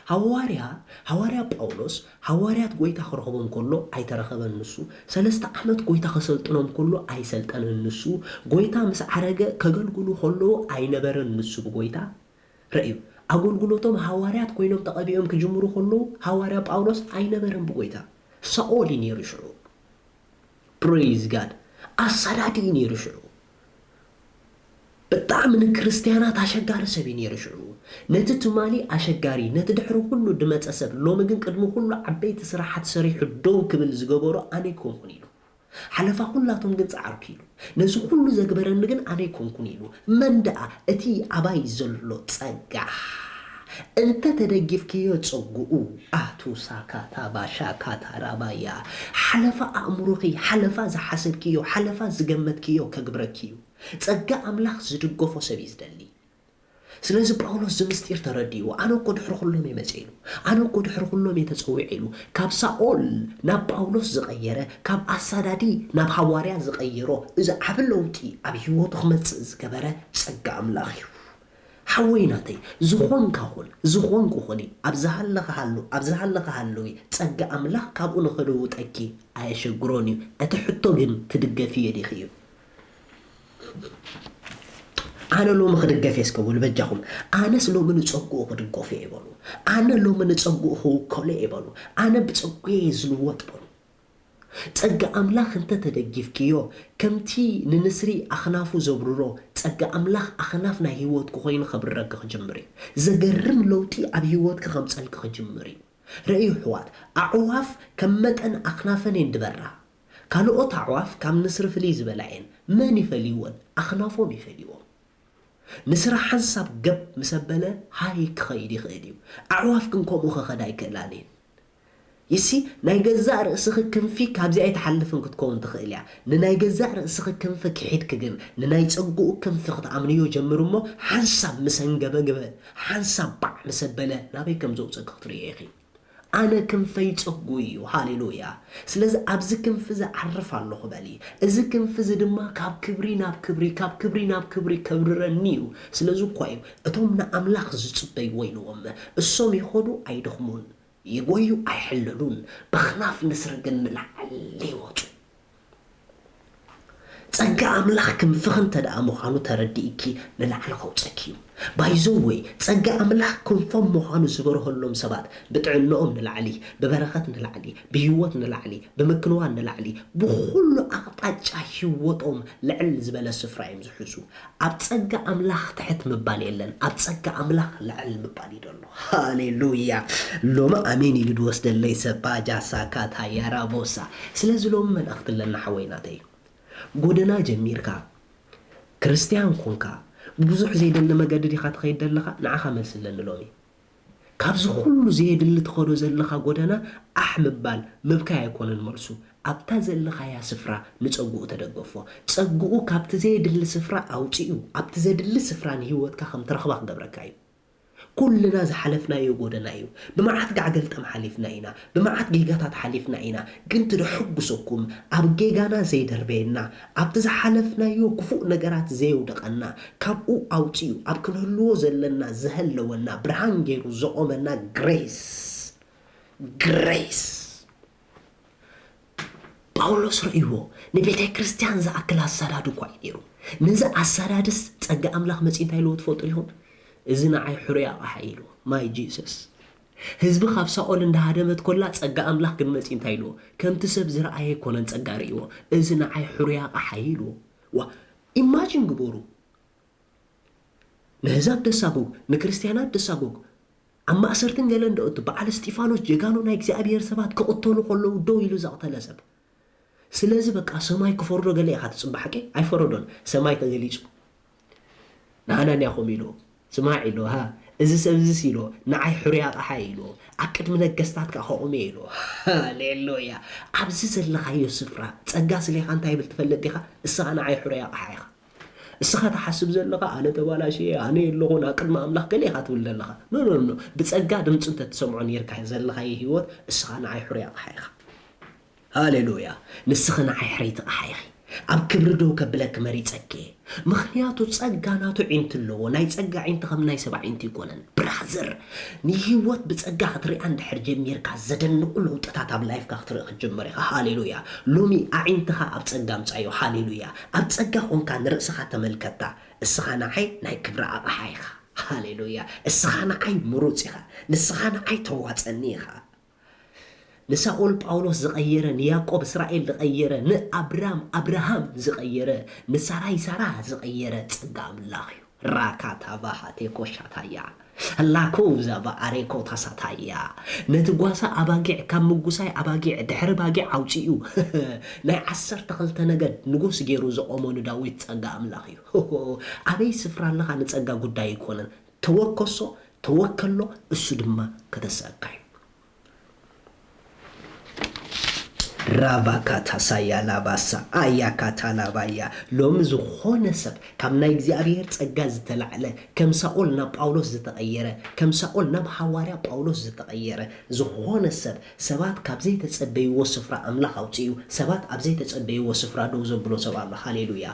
ሃዋርያ፣ ሃዋርያ ጳውሎስ፣ ሃዋርያት ጐይታ ክረኽቦም ከሎ ኣይተረኸበን ንሱ። ሰለስተ ዓመት ጐይታ ከሰልጥኖም ከሎ ኣይሰልጠነን ንሱ። ጐይታ ምስ ዓረገ ከገልግሉ ከለዉ ኣይነበረን ንሱ ብጐይታ። ረእዩ፣ ኣገልግሎቶም ሃዋርያት ኮይኖም ተቐቢኦም ክጅምሩ ከለዉ፣ ሃዋርያ ጳውሎስ ኣይነበረን ብጐይታ። ሳኦል እዩ ነይሩ ሽዑ። Praise God። ኣሳዳዲ እዩ ነይሩ ሽዑ። ብጣዕሚ ንክርስትያናት ኣሸጋሪ ሰብ እዩ ነይሩ ሽዑ። ነቲ ትማሊ ኣሸጋሪ፣ ነቲ ድሕሪ ኩሉ ድመጸ ሰብ፣ ሎሚ ግን ቅድሚ ኩሉ ዓበይቲ ስራሓት ሰሪሑ ደው ክብል ዝገበሮ ኣነ ኣይኮንኩን ኢሉ። ሓለፋ ኩላቶም ግን ጸዓርኩ ኢሉ። ነዚ ኩሉ ዘግበረኒ ግን ኣነ ኣይኮንኩን ኢሉ። መን ደኣ? እቲ ኣባይ ዘሎ ጸጋ። እንተ ተደጊፍክዮ ጸግኡ፣ ኣቱ ሳካታ ባሻካታ ራባያ፣ ሓለፋ ኣእምሮኺ፣ ሓለፋ ዝሓሰብክዮ፣ ሓለፋ ዝገመትክዮ ከግብረኪ እዩ። ጸጋ ኣምላኽ ዝድገፎ ሰብ እዩ ዝደሊ። ስለዚ ጳውሎስ እዚ ምስጢር ተረዲእዎ፣ ኣነ እኮ ድሕሪ ኩሎም እየ መጺእ ኢሉ፣ ኣነ እኮ ድሕሪ ኩሎም እየ ተጸዊዐ ኢሉ፣ ካብ ሳኦል ናብ ጳውሎስ ዝቐየረ፣ ካብ ኣሳዳዲ ናብ ሃዋርያ ዝቐየሮ፣ እዚ ዓቢ ለውጢ ኣብ ህይወቱ ክመጽእ ዝገበረ ጸጋ ኣምላኽ እዩ። ሓወይ ናተይ፣ ዝኾንካ ኩን፣ ዝኾንኩ ኩኒ፣ ኣብ ዝሃለኻ ሃሉ፣ ኣብ ዝሃለኻ ሃለዊ፣ ጸጋ ኣምላኽ ካብኡ ንኸልውጠኪ ኣየሸግሮን እዩ። እቲ ሕቶ ግን ትድገፍዮ ዲኺ እዩ። ኣነ ሎሚ ክድገፍ እየ እስከ በሉ በጃኹም። ኣነስ ሎሚ ንጸግኡ ክድገፎ እየ በሉ። ኣነ ሎሚ ንጸግኡ ክውከሎ እየ በሉ። ኣነ ብጸጉየ እየ ዝልወጥ በሉ። ጸጋ ኣምላኽ እንተ ተደጊፍክዮ፣ ከምቲ ንንስሪ ኣኽናፉ ዘብርሮ፣ ጸጋ ኣምላኽ ኣኽናፍ ናይ ህይወትኪ ኮይኑ ከብርረኪ ክጅምር እዩ። ዘገርም ለውጢ ኣብ ህይወትኪ ከምጸልኪ ክጅምር እዩ። ረእዩ ኣሕዋት፣ ኣዕዋፍ ከም መጠን ኣኽናፈን እየን ድበራ። ካልኦት ኣዕዋፍ ካብ ንስሪ ፍልይ ዝበላ እየን። መን ይፈልይወን? ኣኽናፎም ይፈልይዎም። ንስራ ሓንሳብ ገብ ምስ ኣበለ ሃይ ክኸይድ ይኽእል እዩ። ኣዕዋፍ ግን ከምኡ ክኸዳ ኣይክእላን እየን። ይሲ ናይ ገዛእ ርእስኺ ክንፊ ካብዚኣ ኣይትሓልፍን ክትከውን ትኽእል እያ። ንናይ ገዛእ ርእስኺ ክንፊ ክሒድኪ ግን ንናይ ጸግኡ ክንፊ ክትኣምንዮ ጀምሪ እሞ ሓንሳብ ምስ ኣንገበገበ፣ ሓንሳብ ባዕ ምስ ኣበለ ናበይ ከም ዘውጽእኪ ክትርእዮ ኢኺ። ኣነ ክንፈይ ጸጉ እዩ። ሃሌሉያ። ስለዚ ኣብዚ ክንፊ እዚ ዓርፍ ኣለኹ በሊ። እዚ ክንፊ እዚ ድማ ካብ ክብሪ ናብ ክብሪ፣ ካብ ክብሪ ናብ ክብሪ ከብርረኒ እዩ። ስለዚ እኳ እዩ እቶም ንኣምላኽ ዝጽበይዎ ኢልዎም። እሶም ይኸዱ ኣይደኽሙን፣ ይጎዩ ኣይሕለሉን፣ በኽናፍ ንስሪ ግን ንላዕሊ ይወጹ። ጸጋ ኣምላኽ ክንፍኺ እንተ ደኣ ምዃኑ ተረዲእኪ ንላዕሊ ከውጸኪ እዩ። ባይዘወይ ጸጋ ኣምላኽ ክንፎም ምዃኑ ዝበርሀሎም ሰባት ብጥዕንኦም ንላዕሊ፣ ብበረኸት ንላዕሊ፣ ብህይወት ንላዕሊ፣ ብምክንዋን ንላዕሊ፣ ብኹሉ ኣቕጣጫ ህይወቶም ልዕል ዝበለ ስፍራ እዮም ዝሕዙ። ኣብ ጸጋ ኣምላኽ ትሕት ምባል የለን፣ ኣብ ጸጋ ኣምላኽ ልዕል ምባል እዩ ዘሎ። ሃሌሉያ። ሎሚ ኣሜን ኢሉ ድወስደለይ ሰባ ጃሳ ካታ ያራቦሳ። ስለዚ ሎሚ መልእኽቲ ኣለና ሓወይ ናተይ። ጎደና ጀሚርካ፣ ክርስትያን ኮንካ፣ ብብዙሕ ዘይደሊ መገዲ ዲኻ ትኸይድ ዘለኻ? ንዓኻ መልሲ ኣለኒ ሎሚ። ካብዚ ኩሉ ዘየድሊ ትኸዶ ዘለኻ ጎደና ኣሕ ምባል፣ ምብካይ ኣይኮነን መልሱ። ኣብታ ዘለኻያ ስፍራ ንጸጉኡ ተደገፎ። ጸጉኡ ካብቲ ዘየድሊ ስፍራ ኣውጺኡ፣ ኣብቲ ዘድሊ ስፍራ ንህይወትካ ከም ትረኽባ ክገብረካ እዩ። ኩልና ዝሓለፍናዮ ጎደና እዩ። ብመዓት ጋዕ ገልጠም ሓሊፍና ኢና። ብመዓት ጌጋታት ሓሊፍና ኢና። ግን ትደሕጉሰኩም፣ ኣብ ጌጋና ዘይደርበየና፣ ኣብቲ ዝሓለፍናዮ ክፉእ ነገራት ዘየውደቐና፣ ካብኡ ኣውጺኡ፣ ኣብ ክንህልዎ ዘለና ዘሀለወና፣ ብርሃን ገይሩ ዘቖመና ግሬስ። ግሬስ። ጳውሎስ ርእይዎ፣ ንቤተ ክርስቲያን ዝኣክል ኣሳዳዲ እኳ እዩ ነይሩ። ነዚ ኣሳዳድስ ጸጋ ኣምላኽ መጺኡ እንታይ ኢልዎ ትፈልጡ ዲኹም? "እዚ ንዓይ ሕሩይ ኣቕሓ" ኢልዎ። ማይ ጂሰስ። ህዝቢ ካብ ሳኦል እንዳሃደመት ኮላ ጸጋ ኣምላኽ ግን መጺኡ እንታይ ኢልዎ? ከምቲ ሰብ ዝረኣየ ኣይኮነን ጸጋ ርእይዎ። "እዚ ንዓይ ሕሩይ ኣቕሓ" ኢልዎ። ዋ፣ ኢማጂን ግበሩ። ንህዛብ ደሳጉግ፣ ንክርስትያናት ደሳጉግ፣ ኣብ ማእሰርትን ገለን ደእቱ በዓል እስጢፋኖስ ጀጋኑ ናይ እግዚኣብሔር ሰባት ክቕተሉ ከለዉ ደው ኢሉ ዘቕተለ ሰብ። ስለዚ በቃ ሰማይ ክፈርዶ ገለ ኢኻ ትጽበ ሓቂ? ኣይፈረዶን። ሰማይ ተገሊጹ። ንሃናንያ ከምኡ ኢልዎ። ስማዕ ኢልዎ፣ ሃ፣ እዚ ሰብ እዚስ ኢልዎ፣ ንዓይ ሕሩይ ኣቕሓ ኢልዎ፣ ኣብ ቅድሚ ነገስታት ከኣ ከቑም እየ ኢልዎ። ሃሌሉያ። ኣብዚ ዘለኻዮ ስፍራ ጸጋ ስሌኻ እንታይ ይብል ትፈልጥ ዲኻ? እስኻ ንዓይ ሕሩይ ኣቕሓ ኢኻ። እስኻ ትሓስብ ዘለኻ ኣነ ተባላሽየ፣ ኣነ የለኹን፣ ኣብ ቅድሚ ኣምላኽ ገለ ኢኻ ትብል ዘለኻ። ኖ፣ ኖ፣ ኖ። ብጸጋ ድምፁ እንተትሰምዖ ነይርካ ዘለኻዮ ህይወት እስኻ ንዓይ ሕሩይ ኣቕሓ ኢኻ። ሃሌሉያ። ንስኺ ንዓይ ሕርይቲ ኣቕሓ ኢኺ። ኣብ ክብሪ ደው ከብለኪ መሪጸኪ እየ። ምኽንያቱ ጸጋ ናቱ ዒንቲ ኣለዎ። ናይ ጸጋ ዒንቲ ከም ናይ ሰብ ዒንቲ ኣይኮነን። ብራዘር፣ ንህይወት ብጸጋ ክትሪኣ እንድሕር ጀሚርካ ዘደንቑ ለውጥታት ኣብ ላይፍካ ክትርኢ ክትጅምር ኢኻ። ሃሌሉያ። ሎሚ ኣዒንትኻ ኣብ ጸጋ ኣምጻዮ። ሃሌሉያ። ኣብ ጸጋ ኾንካ ንርእስኻ ተመልከታ። እስኻ ንዓይ ናይ ክብሪ ኣቕሓ ኢኻ። ሃሌሉያ። እስኻ ንዓይ ምሩጽ ኢኻ። ንስኻ ንዓይ ተዋጸኒ ኢኻ። ንሳኦል ጳውሎስ ዝቐየረ፣ ንያዕቆብ እስራኤል ዝቐየረ፣ ንኣብራም ኣብርሃም ዝቐየረ፣ ንሳራይ ሳራ ዝቐየረ ጸጋ ኣምላኽ እዩ። ራካታ ቫሃቴ ኮሻታያ ላኮ ዛባ ኣሬኮ ታሳታያ። ነቲ ጓሳ ኣባጊዕ ካብ ምጉሳይ ኣባጊዕ ድሕሪ ባጊዕ ኣውጺኡ ናይ ዓሰርተ ክልተ ነገድ ንጉስ ገይሩ ዘቖሞ ንዳዊት ጸጋ ኣምላኽ እዩ። ኣበይ ስፍራ ኣለኻ ንጸጋ ጉዳይ ኣይኮነን። ተወከሶ፣ ተወከሎ፣ እሱ ድማ ከተስኣካ እዩ። ራቫካታ ሳያ ላባሳ ኣያካታ ላባያ። ሎሚ ዝኾነ ሰብ ካብ ናይ እግዚኣብሔር ጸጋ ዝተላዕለ፣ ከም ሳኦል ናብ ጳውሎስ ዝተቐየረ፣ ከም ሳኦል ናብ ሃዋርያ ጳውሎስ ዝተቐየረ ዝኾነ ሰብ፣ ሰባት ካብ ዘይተጸበይዎ ስፍራ ኣምላኽ ኣውጺኡ፣ ሰባት ኣብ ዘይተጸበይዎ ስፍራ ደው ዘብሎ ሰብ ኣሎ። ሃሌሉያ።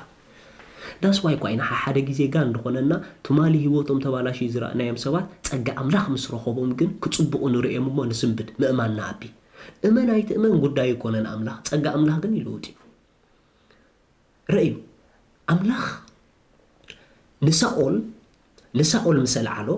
ዳስ ዋይ እኳ ኢና ሓደ ግዜ ጋን ዝኾነና ትማሊ ህይወቶም ተባላሽዩ ዝረኣናዮም ሰባት ጸጋ ኣምላኽ ምስ ረኸቦም ግን ክጽብቑ ንርእዮም እሞ ንስንብድ ምእማን ንኣቢ። እመን ኣይትእመን ጉዳይ ኣይኮነን ኣምላኽ፣ ጸጋ ኣምላኽ ግን ይልውጥ እዩ። ርእዩ፣ ኣምላኽ ንሳኦል፣ ንሳኦል ምስ ኣልዓሎ፣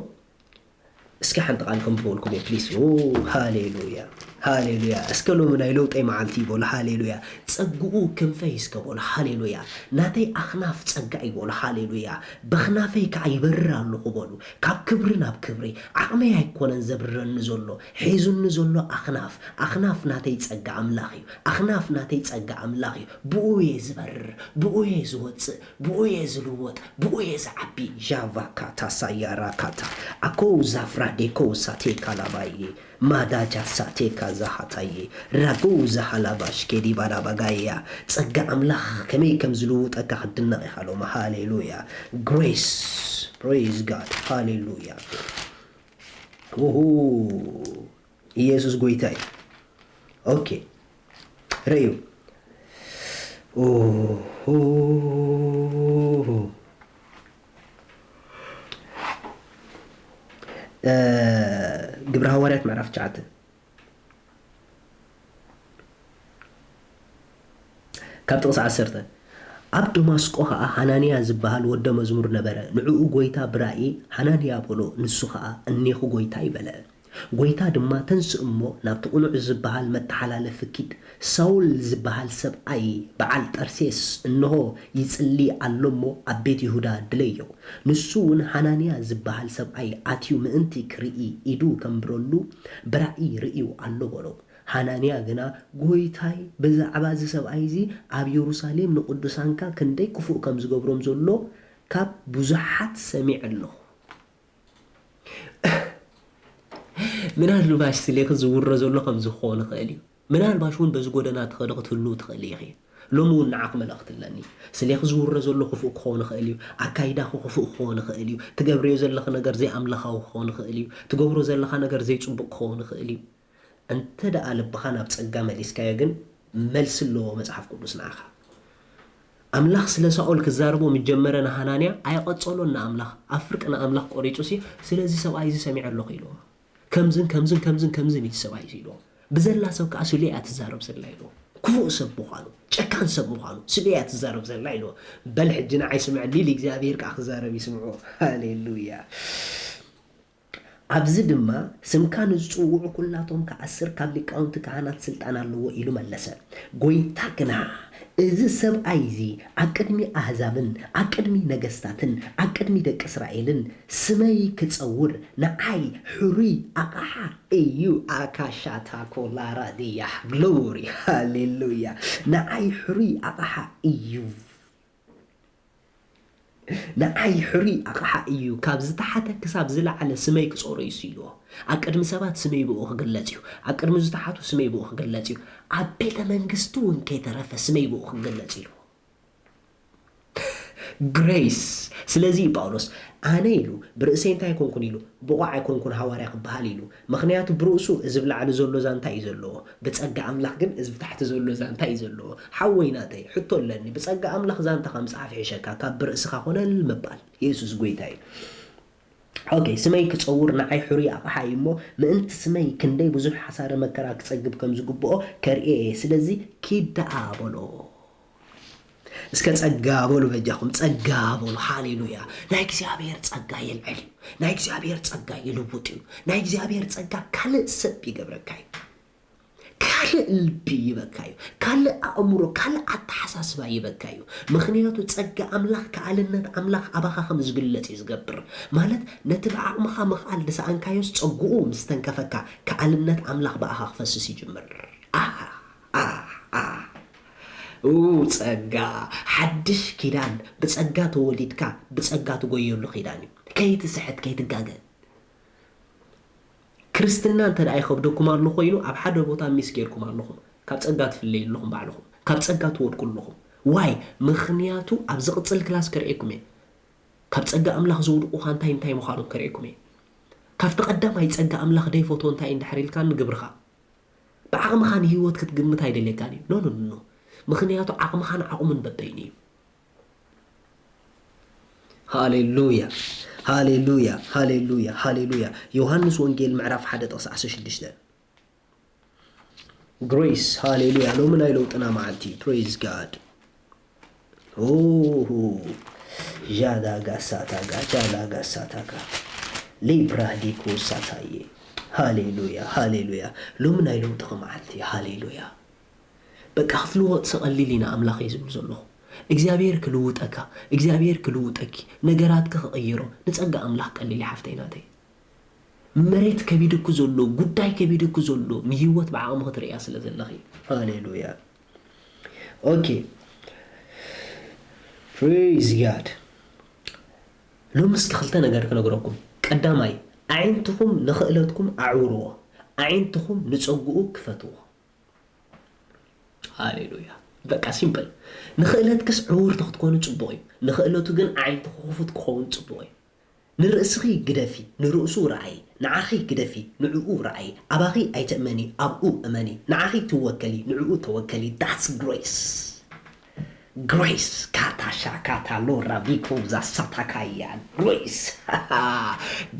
እስኪ ሓንቲ ቃል ከንብበልኩም እየ ፕሊስ። ኦ፣ ሃሌሉያ፣ ሃሌሉያ። እስከ ሎሚ ናይ ለውጠይ መዓልቲ እዩ በሉ። ሃሌሉያ። ጸግኡ ክንፈይ እስከ በሉ። ሃሌሉያ። ናተይ ኣኽናፍ ጸጋ እዩ በሉ። ሃሌሉያ። በኽናፈይ ከኣ ይበርር ኣለኹ በሉ። ካብ ክብሪ ናብ ክብሪ። ዓቕመይ ኣይኮነን ዘብርረኒ ዘሎ፣ ሒዙኒ ዘሎ ኣኽናፍ። ኣኽናፍ ናተይ ጸጋ ኣምላኽ እዩ። ኣኽናፍ ናተይ ጸጋ ኣምላኽ እዩ። ብኡ እየ ዝበርር፣ ብኡ እየ ዝወጽእ፣ ብኡ እየ ዝልወጥ፣ ብኡ እየ ዝዓቢ። ዣቫ ካታ ሳያራ ካታ። ኣኮ ዛፍራ ዴኮ ሳቴካ ላባዬ፣ ማዳጃ ሳቴካ ዛሃታዬ፣ ራጎ ዛሃላባሽ ኬዲ ባላባጋያ። ጸጋ ኣምላኽ ከመይ ከም ዝልውጠካ ክትድነቕ ኢኻ ሎሚ። ሃሌሉያ። Grace, praise God, ሃሌሉያ። ኡሁ፣ ኢየሱስ ጎይታ እዩ። ኦኬ፣ ረዩ። ኡሁ። እ፣ ግብረ ሃዋርያት ምዕራፍ ትሽዓተ ካብ ጥቕሲ ዓሰርተ። ኣብ ደማስቆ ኸኣ ሃናንያ ዝበሃል ወደ መዝሙር ነበረ። ንዕኡ ጐይታ ብራእይ፣ "ሃናንያ" በሎ። ንሱ ኸኣ፣ "እኔኹ ጐይታይ" በለ። ጐይታ ድማ፣ "ተንስእ እሞ ናብቲ ቅኑዕ ዝበሃል መተሓላለፊ ኪድ፣ ሳውል ዝበሃል ሰብኣይ በዓል ጠርሴስ እንሆ ይጽሊ ኣሎ እሞ ኣብ ቤት ይሁዳ ድለዮ። ንሱ እውን ሃናንያ ዝበሃል ሰብኣይ ኣትዩ ምእንቲ ክርኢ ኢዱ ከንብረሉ ብራእይ ርእዩ ኣሎ" በሎ። ሃናንያ ግና፣ "ጐይታይ፣ ብዛዕባ እዚ ሰብኣይ እዚ ኣብ የሩሳሌም ንቅዱሳንካ ክንደይ ክፉእ ከም ዝገብሮም ዘሎ ካብ ብዙሓት ሰሚዐ ኣለኹ።" ምናልባሽ ስሌኺ ዝውረ ዘሎ ከምዚ ክኸውን ይኽእል እዩ። ምናልባሽ እውን በዚ ጎደና ትኸዲ ክትህልው ትኽእሊ ኢኺ። ሎሚ እውን ንዓኺ መልእኽቲ ኣለኒ። ስሌኺ ዝውረ ዘሎ ክፉእ ክኸውን ይኽእል እዩ። ኣካይዳኺ ክፉእ ክኸውን ይኽእል እዩ። ትገብርዮ ዘለኺ ነገር ዘይኣምላኻዊ ክኸውን ይኽእል እዩ። ትገብሮ ዘለኻ ነገር ዘይጽቡቕ ክኸውን ይኽእል እዩ። እንተ ደኣ ልብኻ ናብ ጸጋ መሊስካዮ ግን፣ መልሲ ኣለዎ መጽሓፍ ቅዱስ ንዓኻ። ኣምላኽ ስለ ሳኦል ክዛረቦ ምስ ጀመረ ንሃናንያ፣ ኣየቐጸሎን ንኣምላኽ። ኣብ ፍርቂ ንኣምላኽ ቆሪጹሲ፣ "ስለዚ ሰብኣይ እዚ ሰሚዐ ኣለኹ" ኢልዎ። "ከምዝን ከምዝን ከምዝን ከምዝን እዩ ሰብኣይ እዚ" ኢልዎ። "ብዘላ ሰብ ከኣ ስሉያ እያ ትዛረብ ዘላ" ኢልዎ። ክፉእ ሰብ ምዃኑ፣ ጨካን ሰብ ምዃኑ፣ "ስሉያ እያ ትዛረብ ዘላ" ኢልዎ። "በል ሕጂ ንዓይ ስምዐኒ" ኢሉ እግዚኣብሄር ከኣ ክዛረብ ይስምዖ። ሃሌሉያ። ኣብዚ ድማ፣ "ስምካ ንዝጽውዑ ኲላቶም ክኣስር ካብ ሊቃውንቲ ካህናት ስልጣን ኣለዎ" ኢሉ መለሰ። ጐይታ ግና፣ "እዚ ሰብኣይ እዚ ኣብ ቅድሚ ኣህዛብን ኣብ ቅድሚ ነገስታትን ኣብ ቅድሚ ደቂ እስራኤልን ስመይ ክጸውር ንዓይ ሕሩይ ኣቕሓ እዩ።" ኣካሻታ ኮላራ ድያ ግሎሪ፣ ሃሌሉያ። "ንዓይ ሕሩይ ኣቕሓ እዩ። ንዓይ ሕሩይ ኣቕሓ እዩ። ካብ ዝተሓተ ክሳብ ዝለዓለ ስመይ ክጾሮ እዩ" ኢልዎ። "ኣብ ቅድሚ ሰባት ስመይ ብኡ ክግለጽ እዩ። ኣብ ቅድሚ ዝተሓቱ ስመይ ብኡ ክግለጽ እዩ። ኣብ ቤተ መንግስቲ እውን ከይተረፈ ስመይ ብኡ ክግለጽ" ኢልዎ። ግሬስ። ስለዚ እዩ ጳውሎስ፣ "ኣነ" ኢሉ፣ "ብርእሰይ እንታይ ኣይኮንኩን" ኢሉ፣ "ብቑዕ ኣይኮንኩን ሃዋርያ ክበሃል" ኢሉ። ምኽንያቱ ብርእሱ እዚ ብላዕሊ ዘሎ ዛንታ እዩ ዘለዎ። ብጸጋ ኣምላኽ ግን እዚ ብታሕቲ ዘሎ ዛንታ እዩ ዘለዎ። ሓወይ ናተይ፣ ሕቶ ኣለኒ። ብጸጋ ኣምላኽ ዛንታኻ ምጽሓፍ ይሕሸካ ካብ ብርእስኻ ኮነል ምባል። የሱስ ጎይታ እዩ። ኦኬ፣ "ስመይ ክጸውር ንዓይ ሕሩይ ኣቕሓ እዩ እሞ፣ ምእንቲ ስመይ ክንደይ ብዙሕ ሓሳረ መከራ ክጸግብ ከም ዝግብኦ ከርእዮ እየ። ስለዚ ኪድ ደኣ" በሎ። እስከ ጸጋ በሉ በጃኹም፣ ጸጋ በሉ። ሃሌሉያ። ናይ እግዚኣብሔር ጸጋ የልዕል እዩ። ናይ እግዚኣብሔር ጸጋ ይልውጥ እዩ። ናይ እግዚኣብሔር ጸጋ ካልእ ሰብ ይገብረካ እዩ። ካልእ ልቢ ይበካ እዩ። ካልእ ኣእምሮ፣ ካልእ ኣተሓሳስባ ይበካ እዩ። ምኽንያቱ ጸጋ ኣምላኽ፣ ከኣልነት ኣምላኽ ኣባኻ ከም ዝግለጽ እዩ ዝገብር። ማለት ነቲ ብዓቕምኻ ምኽኣል ዝሰኣንካዮስ ጸግኡ ምስ ተንከፈካ፣ ከኣልነት ኣምላኽ ብኣኻ ክፈስስ ይጅምር። ኣሃ፣ ኣሃ፣ ኣሃ። ኡ፣ ጸጋ፣ ሓድሽ ኪዳን፣ ብጸጋ ተወሊድካ፣ ብጸጋ ትጎየሉ ኪዳን እዩ። ከይትስሕት፣ ከይትጋገ። ክርስትና እንተ ደኣ ይኸብደኩም ኣሎ ኮይኑ፣ ኣብ ሓደ ቦታ ሚስ ጌርኩም ኣለኹም። ካብ ጸጋ ትፍለዩ ኣለኹም ባዕልኹም። ካብ ጸጋ ትወድቁ ኣለኹም። ዋይ? ምኽንያቱ ኣብ ዝቕጽል ክላስ ከርእየኩም እየ። ካብ ጸጋ ኣምላኽ ዘውድቑኻ እንታይ እንታይ ምዃኖም ከርእየኩም እየ። ካብቲ ቀዳማይ ጸጋ ኣምላኽ ደይፈትዎ እንታይ እዩ እንድሕር ኢልካኒ፣ ግብርኻ። ብዓቕምኻ ንህይወት ክትግምት ኣይደልየካን እዩ። ኖ፣ ኖ፣ ኖ፣ ኖ። ምኽንያቱ ዓቕምኻን ዓቕሙን በበይኑ እዩ። ሃሌሉያ፣ ሃሌሉያ፣ ሃሌሉያ፣ ሃሌሉያ። ዮሃንስ ወንጌል ምዕራፍ ሓደ ጥቕሲ ዓሰርተ ሽዱሽተ። ግሬስ፣ ሃሌሉያ። ሎሚ ናይ ለውጥና መዓልቲ እዩ። ፕሬዝ ጋድ። ኦሆ፣ ጃዳጋ ሳታጋ፣ ጃዳጋ ሳታጋ። ሊብራ ዲኮ ሳታዬ። ሃሌሉያ፣ ሃሌሉያ። ሎሚ ናይ ለውጥኺ መዓልቲ እዩ። ሃሌሉያ። በቃ ክትልወጥ ሰቐሊል ኢና ኣምላኸይ ዝብል ዘለኹ። እግዚኣብሔር ክልውጠካ፣ እግዚኣብሔር ክልውጠኪ፣ ነገራትኪ ክቕይሮ፣ ንጸጋ ኣምላኽ ቀሊል እዩ ሓፍተይ ናተይ። መሬት ከቢድኩ ዘሎ፣ ጉዳይ ከቢድኩ ዘሎ፣ ንህይወት ብዓቕሚ ክትርእያ ስለ ዘለኺ። ሃሌሉያ። ኦኬ። ፕሬዝ ጋድ። ሎሚ እስኪ ክልተ ነገር ክነግረኩም። ቀዳማይ፣ ኣዒንትኹም ንኽእለትኩም ኣዕውርዎ፣ ኣዒንትኹም ንጸግኡ ክፈትዎ። ሃሌሉያ። በቃ ሲምፕል። ንኽእለትክስ ዕውርቲ ክትኮኑ ጽቡቕ እዩ። ንኽእለቱ ግን ኣዒንትኹ ክፉት ክኸውን ጽቡቕ እዩ። ንርእስኺ ግደፊ፣ ንርእሱ ረኣይ። ንዓኺ ግደፊ፣ ንዕኡ ረኣይ። ኣባኺ ኣይትእመኒ፣ ኣብኡ እመኒ። ንዓኺ ትወከሊ፣ ንዕኡ ተወከሊ። That's grace. Grace ካታ ሻካታ ሎራ ቢኮ ዛሳታካያ። Grace.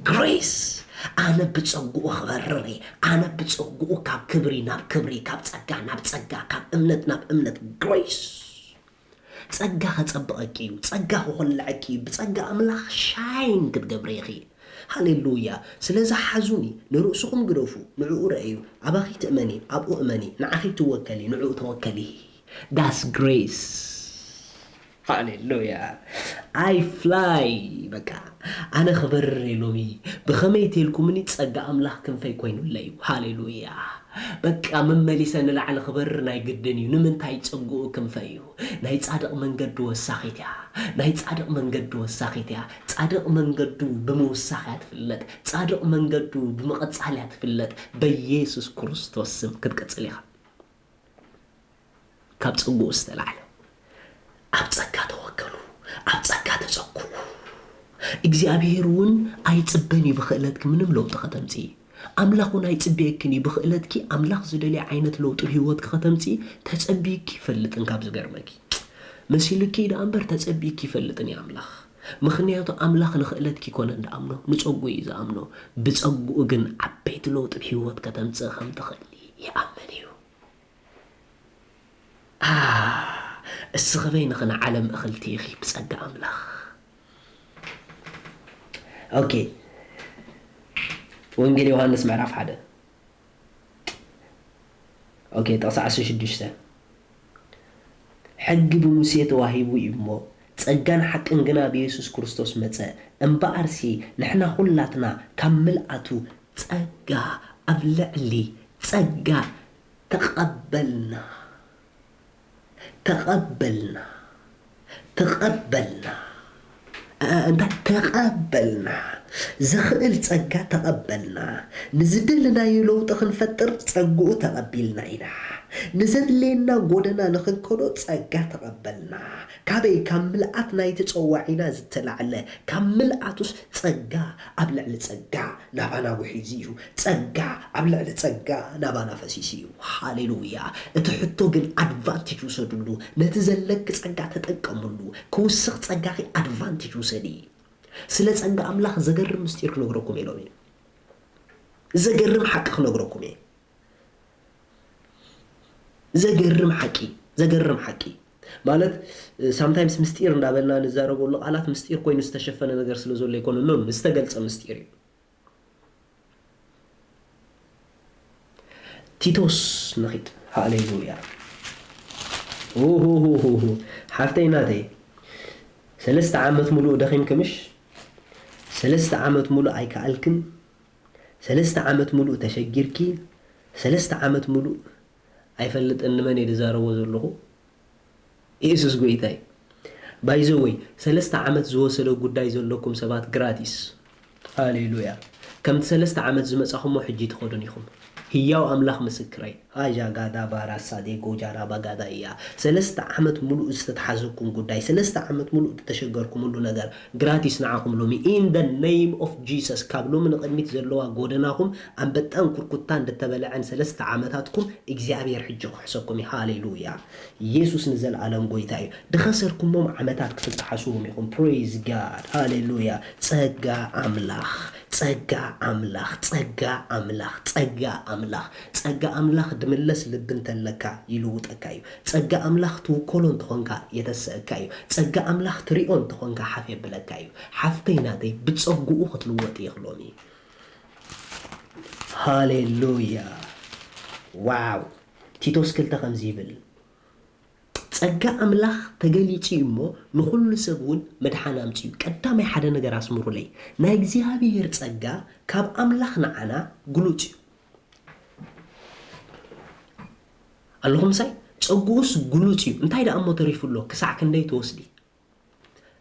Grace. ኣነ ብጸግኡ ክበርር እየ። ኣነ ብጸግኡ ካብ ክብሪ ናብ ክብሪ፣ ካብ ጸጋ ናብ ጸጋ፣ ካብ እምነት ናብ እምነት። Grace. ጸጋ ከጸብቐኪ እዩ። ጸጋ ክኾልዐኪ እዩ። ብጸጋ ኣምላኽ ሻይን ክትገብሪ ኢኺ። ሃሌሉያ። ስለዚ ሓዙኒ፣ ንርእስኹም ግደፉ፣ ንዕኡ ረኣዩ። ኣባኺ ትእመኒ፣ ኣብኡ እመኒ፣ ንዓኺ ትወከሊ፣ ንዕኡ ተወከሊ። That's grace. ሃሌሉያ። I fly፣ በቃ ኣነ ክበርር እየ ሎሚ። ብኸመይ ተልኩምኒ፣ ጸጋ ኣምላኽ ክንፈይ ኮይኑለይ እዩ። ሃሌሉያ። በቃ መመሊሰ ንላዕሊ ክበርር ናይ ግድን እዩ። ንምንታይ? ጸግኡ ክንፈይ እዩ። ናይ ጻድቕ መንገዱ ወሳኺት እያ። ናይ ጻድቕ መንገዱ ወሳኺት እያ። ጻድቕ መንገዱ ብምውሳኽ እያ ትፍለጥ። ጻድቕ መንገዱ ብምቕጻል እያ ትፍለጥ። በኢየሱስ ክርስቶስ ስም ክትቅጽል ኢኻ። ካብ ጸግኡ ዝተላዕለ ኣብ ጸጋ ተወከሉ፣ ኣብ ጸጋ ተጸግኡ። እግዚኣብሄር እውን ኣይጽበን እዩ ብኽእለትኪ ምንም ለውጢ ከተምጽኢ። ኣምላኽ እውን ኣይጽበየክን እዩ ብኽእለትኪ ኣምላኽ ዝደልዮ ዓይነት ለውጢ ኣብ ህይወትኪ ከተምጽኢ። ተጸቢይኪ ይፈልጥን ካብ ዝገርመኪ። መሲሉኪ ደኣ እምበር ተጸቢይኪ ይፈልጥን እዩ ኣምላኽ። ምኽንያቱ ኣምላኽ ንኽእለትኪ ኣይኮነን ዝኣምኖ፣ ንጸግኡ እዩ ዝኣምኖ። ብጸግኡ ግን ዓበይቲ ለውጢ ኣብ ህይወት ከተምጽኢ ከም ትኽእሊ ይኣምን እዩ። ኣህ፣ እስኺ በይንኺ ንዓለም እኽልቲ ኢኺ ብጸጋ ኣምላኽ። ኦኬ፣ ወንጌል ዮሃንስ ምዕራፍ ሓደ፣ ኦኬ፣ ጥቕሲ ዓሰርተ ሽዱሽተ። ሕጊ ብሙሴ ተዋሂቡ እዩ እሞ፣ ጸጋን ሓቅን ግና ብየሱስ ክርስቶስ መጸ። እምበኣርሲ ንሕና ኹላትና ካብ ምልኣቱ ጸጋ ኣብ ልዕሊ ጸጋ ተቐበልና። ተቐበልና። ተቐበልና። እ፣ እንታይ? ተቐበልና። ዘኽእል ጸጋ ተቐበልና። ንዝደለናዮ ለውጢ ክንፈጥር ጸግኡ ተቐቢልና ኢና። ንዘድልየና ጎደና ንኽንከዶ ጸጋ ተቐበልና። ካበይ? ካብ ምልኣት ናይቲ ጸዋዒና ዝተላዕለ፣ ካብ ምልኣቱስ ጸጋ ኣብ ልዕሊ ጸጋ ናባና ውሒዙ እዩ። ጸጋ ኣብ ልዕሊ ጸጋ ናባና ፈሲሱ እዩ። ሃሌሉያ። እቲ ሕቶ ግን ኣድቫንቴጅ ውሰድሉ። ነቲ ዘለኪ ጸጋ ተጠቀምሉ። ክውስኽ ጸጋኺ ኣድቫንቴጅ ውሰዲ። ስለ ጸጋ ኣምላኽ ዘገርም ምስጢር ክነግረኩም እየ ሎሚ። ዘገርም ሓቂ ክነግረኩም እየ። ዘገርም ሓቂ፣ ዘገርም ሓቂ። ማለት ሳምታይምስ ምስጢር እንዳበልና ንዛረበሉ ቃላት ምስጢር ኮይኑ ዝተሸፈነ ነገር ስለ ዘሎ ኣይኮነን። ኖ፣ ዝተገልጸ ምስጢር እዩ። ቲቶስ ንኺድ። ሃሌሉያ። ኡሁሁሁሁ። ሓፍተይ ናተይ፣ ሰለስተ ዓመት ሙሉእ ደኺምኪ ምሽ? ሰለስተ ዓመት ሙሉእ ኣይከኣልክን? ሰለስተ ዓመት ሙሉእ ተሸጊርኪ? ሰለስተ ዓመት ሙሉእ ኣይፈልጥን ንመን እየ ዝዛረቦ ዘለኹ? ኢየሱስ ጎይታ እዩ። ባይ ዘ ወይ፣ ሰለስተ ዓመት ዝወሰደ ጉዳይ ዘለኩም ሰባት ግራቲስ። ሃሌሉያ። ከምቲ ሰለስተ ዓመት ዝመጻኹሞ ሕጂ ትኸዱን ኢኹም። ህያው ኣምላኽ ምስክረይ። ሃጃ ጋዳ ባራ ሳዴ ጎጃራ ባጋዳ እያ። ሰለስተ ዓመት ሙሉእ ዝተትሓዘኩም ጉዳይ፣ ሰለስተ ዓመት ሙሉእ ዝተሸገርኩምሉ ነገር ግራቲስ ንዓኹም ሎሚ። In the name of Jesus፣ ካብ ሎሚ ንቕድሚት ዘለዋ ጎደናኹም ኣንበጣን ኩርኩታን ዝተበልዐን ሰለስተ ዓመታትኩም እግዚኣብሔር ሕጂ ክሕሰኩም እዩ። ሃሌሉያ። ኢየሱስ ንዘለኣለም ጎይታ እዩ። ዝኸሰርኩሞም ዓመታት ክትከሓስዎም ኢኹም። Praise God። ሃሌሉያ። ጸጋ ኣምላኽ፣ ጸጋ ኣምላኽ፣ ጸጋ ኣምላኽ፣ ጸጋ ኣምላኽ፣ ጸጋ ኣምላኽ ድምለስ ልቢ እንተለካ ይልውጠካ እዩ። ጸጋ ኣምላኽ ትውከሎ እንተኾንካ የተሰእካ እዩ። ጸጋ ኣምላኽ ትሪኦ እንተኾንካ ሓፍ የብለካ እዩ። ሓፍተይ ናተይ ብጸግኡ ክትልወጥ ኢኺ ሎሚ። ሃሌሉያ። ዋው። ቲቶስ ክልተ ከምዚ ይብል፣ ጸጋ ኣምላኽ ተገሊጹ እዩ እሞ ንኹሉ ሰብ እውን ምድሓን ኣምጺኡ። ቀዳማይ ሓደ ነገር ኣስምሩለይ። ናይ እግዚኣብሔር ጸጋ ካብ ኣምላኽ ንዓና ግሉጽ እዩ። ኣለኹም ምሳይ? ጸግኡስ ግሉጽ እዩ። እንታይ ደኣ እሞ ተሪፉ ኣሎ? ክሳዕ ክንደይ ትወስዲ?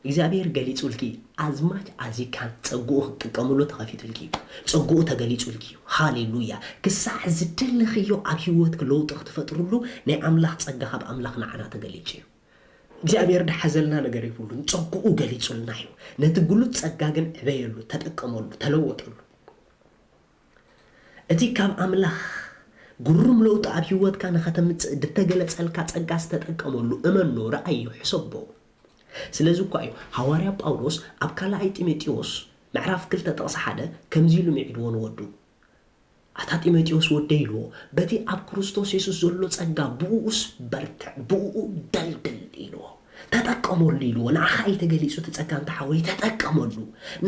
እግዚኣብሔር ገሊጹልኪ፣ ኣዝማች ኣዚካን ጸግኡ ክትጥቀምሉ ተኸፊቱልኪ እዩ። ጸግኡ ተገሊጹልኪ እዩ። ሃሌሉያ። ክሳዕ ዝደለኽዮ ኣብ ህይወትኪ ለውጢ ክትፈጥርሉ ናይ ኣምላኽ ጸጋ ካብ ኣምላኽ ንዓና ተገሊጹ እዩ። እግዚኣብሔር ድሓዘልና ነገር የብሉን። ጸግኡ ገሊጹልና እዩ። ነቲ ግሉጽ ጸጋ ግን ዕበየሉ፣ ተጠቀመሉ፣ ተለወጠሉ። እቲ ካብ ኣምላኽ ግሩም ለውጢ ኣብ ህይወትካ ንኸተምጽእ ድተገለጸልካ ጸጋ ዝተጠቀመሉ እመኖ፣ ረኣዮ፣ ሕሰቦ። ስለዚ እኳ እዩ ሃዋርያ ጳውሎስ ኣብ ካልኣይ ጢሞቴዎስ ምዕራፍ ክልተ ጥቕሲ ሓደ ከምዚ ኢሉ ምዒድዎ ንወዱ። ኣታ ጢሞቴዎስ ወደይ ኢልዎ፣ በቲ ኣብ ክርስቶስ የሱስ ዘሎ ጸጋ ብእኡስ በርትዕ፣ ብእኡ ደልድል ኢልዎ። ተጠቀመሉ ኢልዎ። ንዓኻ እዩ ተገሊጹ እቲ ጸጋ እንተ ሓወይ፣ ተጠቀመሉ።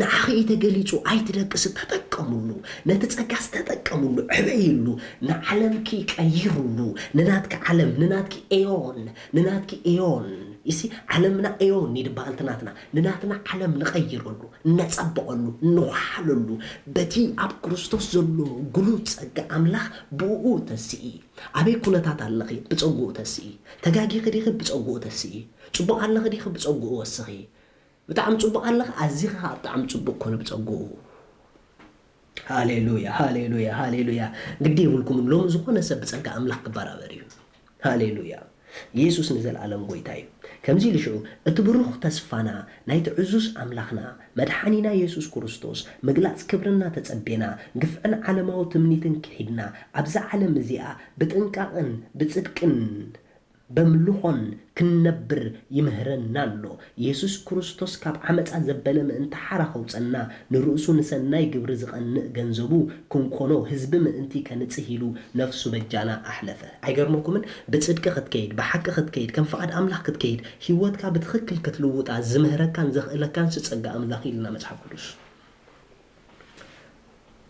ንዓኺ እዩ ተገሊጹ፣ ኣይትደቅሲ፣ ተጠቀምሉ። ነቲ ጸጋስ ተጠቀምሉ፣ ዕበይሉ፣ ንዓለምኪ ቀይርሉ። ንናትኪ ዓለም፣ ንናትኪ ኤዮን፣ ንናትኪ ኤዮን። እሲ ዓለምና ኤዮን እዩ ድበሃል እቲ ናትና። ንናትና ዓለም ንቐይረሉ፣ ነጸብቐሉ፣ ንውሓለሉ። በቲ ኣብ ክርስቶስ ዘሎ ግሉጽ ጸጋ ኣምላኽ ብእኡ ተስኢ። ኣበይ ኩነታት ኣለኺ? ብጸግኡ ተስኢ። ተጋጊኺ ዲኺ? ብጸግኡ ተስኢ። ጽቡቕ ኣለኺ ዲኺ? ብጸግኡ ወስኺ። ብጣዕሚ ጽቡቕ ኣለኺ? ኣዚኺ ኸኣ ብጣዕሚ ጽቡቕ ኮነ ብጸግኡ። ሃሌሉያ፣ ሃሌሉያ፣ ሃሌሉያ። ግዲ የብልኩምን፣ ሎሚ ዝኾነ ሰብ ብጸጋ ኣምላኽ ክበራበር እዩ። ሃሌሉያ። ኢየሱስ ንዘለኣለም ጐይታ እዩ። ከምዚ ኢሉ ሽዑ፣ እቲ ብሩኽ ተስፋና፣ ናይቲ ዕዙዝ ኣምላኽና፣ መድሓኒና ኢየሱስ ክርስቶስ፣ ምግላጽ ክብሪ እናተጸቤና፣ ግፍዕን ዓለማዊ ትምኒትን ክሒድና፣ ኣብዛ ዓለም እዚኣ ብጥንቃቕን ብጽድቅን በምልኾን ክንነብር ይምህረና ኣሎ። ኢየሱስ ክርስቶስ ካብ ዓመጻ ዘበለ ምእንቲ ሓራ ከውጸና፣ ንርእሱ ንሰናይ ግብሪ ዝቐንእ ገንዘቡ ክንኮኖ፣ ህዝቢ ምእንቲ ከንጽህ ኢሉ ነፍሱ በጃና ኣሕለፈ። ኣይገርመኩምን? ብጽድቂ ክትከይድ፣ ብሓቂ ክትከይድ፣ ከም ፍቓድ ኣምላኽ ክትከይድ፣ ህይወትካ ብትኽክል ክትልውጣ ዝምህረካን ዘኽእለካንሲ ጸጋ ኣምላኽ ኢልና መጽሓፍ ቅዱስ።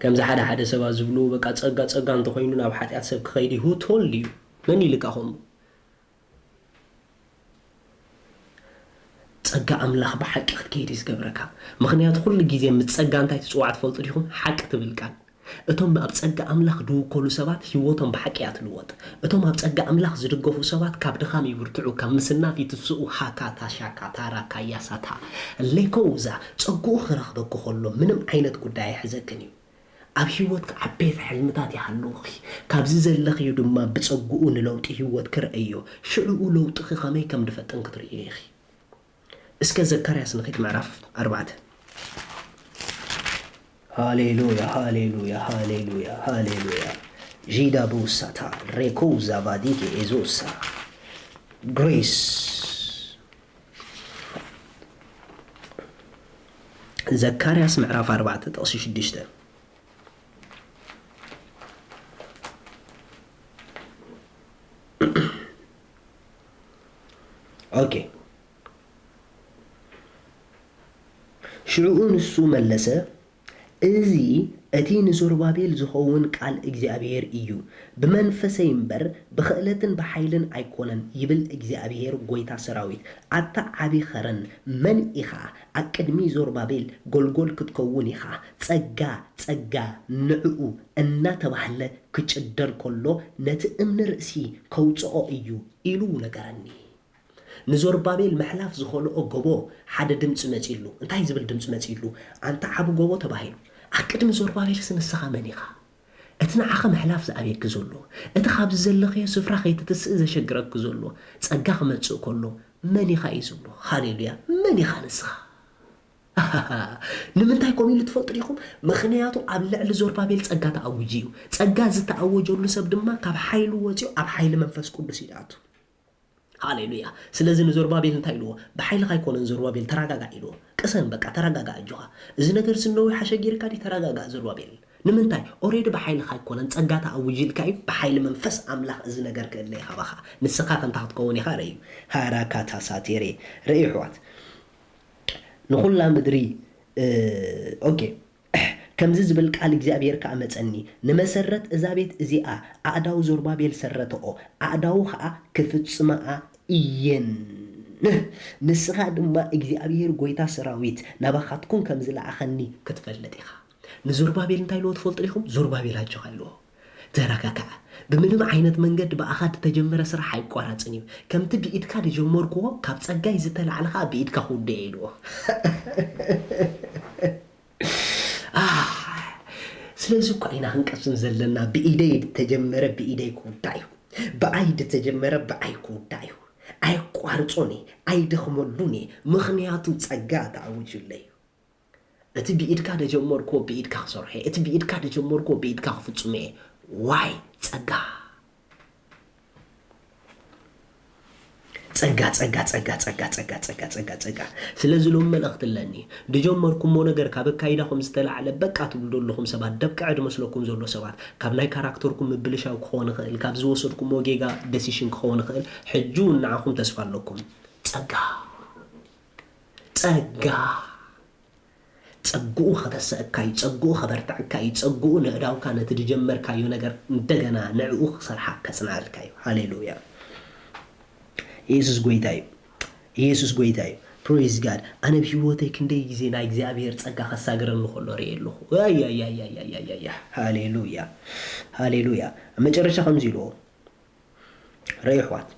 ከምዚ ሓደ ሓደ ሰባት ዝብሉ፣ በቃ ጸጋ ጸጋ እንተኾይኑ ናብ ሓጢኣት ሰብ ክኸይድ እዩ። Who told you? መን ኢልካ ከምኡ? ጸጋ ኣምላኽ ብሓቂ ክትከይድ እዩ ዝገብረካ። ምኽንያቱ ኩሉ ግዜ ምስ ጸጋ እንታይ ትጽዋዕ ትፈልጡ ዲኹም? ሓቂ ትብል ቃል። እቶም ኣብ ጸጋ ኣምላኽ ድውከሉ ሰባት ህይወቶም ብሓቂ እያ ትልወጥ። እቶም ኣብ ጸጋ ኣምላኽ ዝድገፉ ሰባት ካብ ድኻም ይብርትዑ፣ ካብ ምስናፍ ይትስኡ። ሃካታ ሻካታ ራካያ ሳታ ሌኮውዛ። ጸግኡ ክረኽበኪ ከሎ ምንም ዓይነት ጉዳይ ኣይሕዘክን እዩ። ኣብ ህይወትኪ ዓበይቲ ሕልምታት ይሃልዉኺ። ካብዚ ዘለኽዮ ድማ ብጸግኡ ንለውጢ ህይወትኪ ርኣዮ። ሽዕኡ ለውጥኺ ከመይ ከም ድፈጥን ክትርእዮ ኢኺ። እስከ ዘካርያስ ንኺድ ምዕራፍ ኣርባዕተ። ሃሌሉያ፣ ሃሌሉያ፣ ሃሌሉያ፣ ሃሌሉያ። ዢዳ ቦሳታ ሬኮ ዛቫዲኬ ኤዞሳ ግሬስ። ዘካርያስ ምዕራፍ ኣርባዕተ ጥቕሲ ሽዱሽተ። ኦኬ። ሽዑ ንሱ መለሰ፣ እዚ እቲ ንዘሩባቤል ዝኸውን ቃል እግዚኣብሄር እዩ፣ ብመንፈሰይ እምበር ብኽእለትን ብሓይልን ኣይኮነን፣ ይብል እግዚኣብሄር ጐይታ ሰራዊት። ኣታ ዓቢ ኸረን፣ መን ኢኻ? ኣብ ቅድሚ ዘሩባቤል ጐልጐል ክትከውን ኢኻ። ጸጋ፣ ጸጋ ንዕኡ እናተባህለ ክጭደር ከሎ፣ ነቲ እምኒ ርእሲ ከውጽኦ እዩ ኢሉ ነገረኒ። ንዞርባቤል ምሕላፍ ዝኸልኦ ጎቦ ሓደ ድምጺ መጺሉ። እንታይ ዝብል ድምጺ መጺሉ? ኣንታ ዓቢ ጎቦ ተባሂሉ። ኣብ ቅድሚ ዞርባቤልስ ንስኻ መን ኢኻ? እቲ ንዓኻ ምሕላፍ ዝኣብየኪ ዘሎ፣ እቲ ካብዚ ዘለኽዮ ስፍራ ከይትትስእ ዘሸግረኪ ዘሎ ጸጋ ክመጽእ ከሎ መን ኢኻ እዩ ዝብሎ። ሃሌሉያ! መን ኢኻ ንስኻ? ንምንታይ ከምኡ ኢሉ ትፈልጡ ዲኹም? ምኽንያቱ ኣብ ልዕሊ ዞርባቤል ጸጋ ተኣዊጁ እዩ። ጸጋ ዝተኣወጀሉ ሰብ ድማ ካብ ሓይሉ ወጺኡ ኣብ ሓይሊ መንፈስ ቅዱስ እዩ ዝኣቱ። ሃሌሉያ። ስለዚ ንዞርባቤል እንታይ ኢልዎ? ብሓይልኻ ኣይኮነን ዞርባቤል፣ ተረጋጋእ ኢልዎ። ቅሰን በቃ፣ ተረጋጋእ ኣጆኻ። እዚ ነገር ስነዊ ሓሸጊርካ ድዩ? ተረጋጋእ ዞርባቤል። ንምንታይ? ኦሬዲ ብሓይልኻ ኣይኮነን፣ ጸጋ ተኣዊጅልካ እዩ። ብሓይሊ መንፈስ ኣምላኽ እዚ ነገር ክእለ እዩ ካባኻ። ንስኻ ከምታ ክትከውን ኢኻ ርእዩ። ሃራካታ ሳቴሬ። ርእዩ ኣሕዋት። ንኹላ ምድሪ፣ እ፣ ኦኬ። ከምዚ ዝብል ቃል እግዚኣብሄር ከኣ መጸኒ፣ ንመሰረት እዛ ቤት እዚኣ ኣእዳው ዞርባቤል ሰረተኦ፣ ኣእዳው ኸኣ ክፍጽማኣ እየን። ንስኻ ድማ እግዚኣብሄር ጐይታ ሰራዊት ናባኻትኩም ከም ዝለኣኸኒ ክትፈልጥ ኢኻ። ንዞርባቤል እንታይ ኢልዎ ትፈልጡ ዲኹም? ዞርባቤል ኣጆኻ ኢልዎ። ተረጋጋዕ። ብምንም ዓይነት መንገዲ ብኣኻ ዝተጀመረ ስራሕ ኣይቋረጽን እዩ። ከምቲ ብኢድካ ዝጀመርክዎ ካብ ጸጋይ ዝተላዕለ ኸኣ ብኢድካ ክውዳእ እየ ኢልዎ። ኣህ፣ ስለዚ እኳ ኢና ክንቀስን ዘለና፣ ብኢደይ ዝተጀመረ ብኢደይ ክውዳእ እዩ፣ ብኣይ ዝተጀመረ ብኣይ ክውዳእ እዩ። ኣይቋርጾን እየ፣ ኣይደኽመሉን እየ፣ ምኽንያቱ ጸጋ ተኣዊጁለይ እዩ። እቲ ብኢድካ ደጀመርክዎ ብኢድካ ክሰርሖ እየ፣ እቲ ብኢድካ ደጀመርክዎ ብኢድካ ክፍጽሞ እየ። ዋይ ጸጋ፣ ጸጋ፣ ጸጋ፣ ጸጋ፣ ጸጋ፣ ጸጋ፣ ጸጋ፣ ጸጋ፣ ጸጋ። ስለዚ ሎም መልእኽቲ ኣለኒ። ድጀመርኩሞ ነገር ካብ ኣካይዳኹም ዝተላዕለ በቃ ትብሉ ዘለኹም ሰባት፣ ደብቅዐ ድመስለኩም ዘሎ ሰባት፣ ካብ ናይ ካራክተርኩም ምብልሻው ክኸውን ይኽእል፣ ካብ ዝወሰድኩሞ ጌጋ ደሲሽን ክኸውን ይኽእል። ሕጂ እውን ንዓኹም ተስፋ ኣለኩም። ጸጋ፣ ጸጋ፣ ጸግኡ ከተሰእካ እዩ፣ ጸግኡ ከበርትዐካ እዩ፣ ጸግኡ ንእዳውካ ነቲ ድጀመርካዮ ነገር እንደገና ንዕኡ ክሰርሓ ከጽንዓልካ እዩ። ሃሌሉያ። ኢየሱስ ጎይታ እዩ። ኢየሱስ ጎይታ እዩ። Praise God። ኣነ ብህይወተይ ክንደይ ግዜ ናይ እግዚኣብሔር ጸጋ ከሳግረኒ ከሎ ርእየ ኣለኹ። ኣያያያያያያያ። ሃሌሉያ። ሃሌሉያ። ኣብ መጨረሻ ከምዚ ኢልዎ። ርኣዩ ኣሕዋት።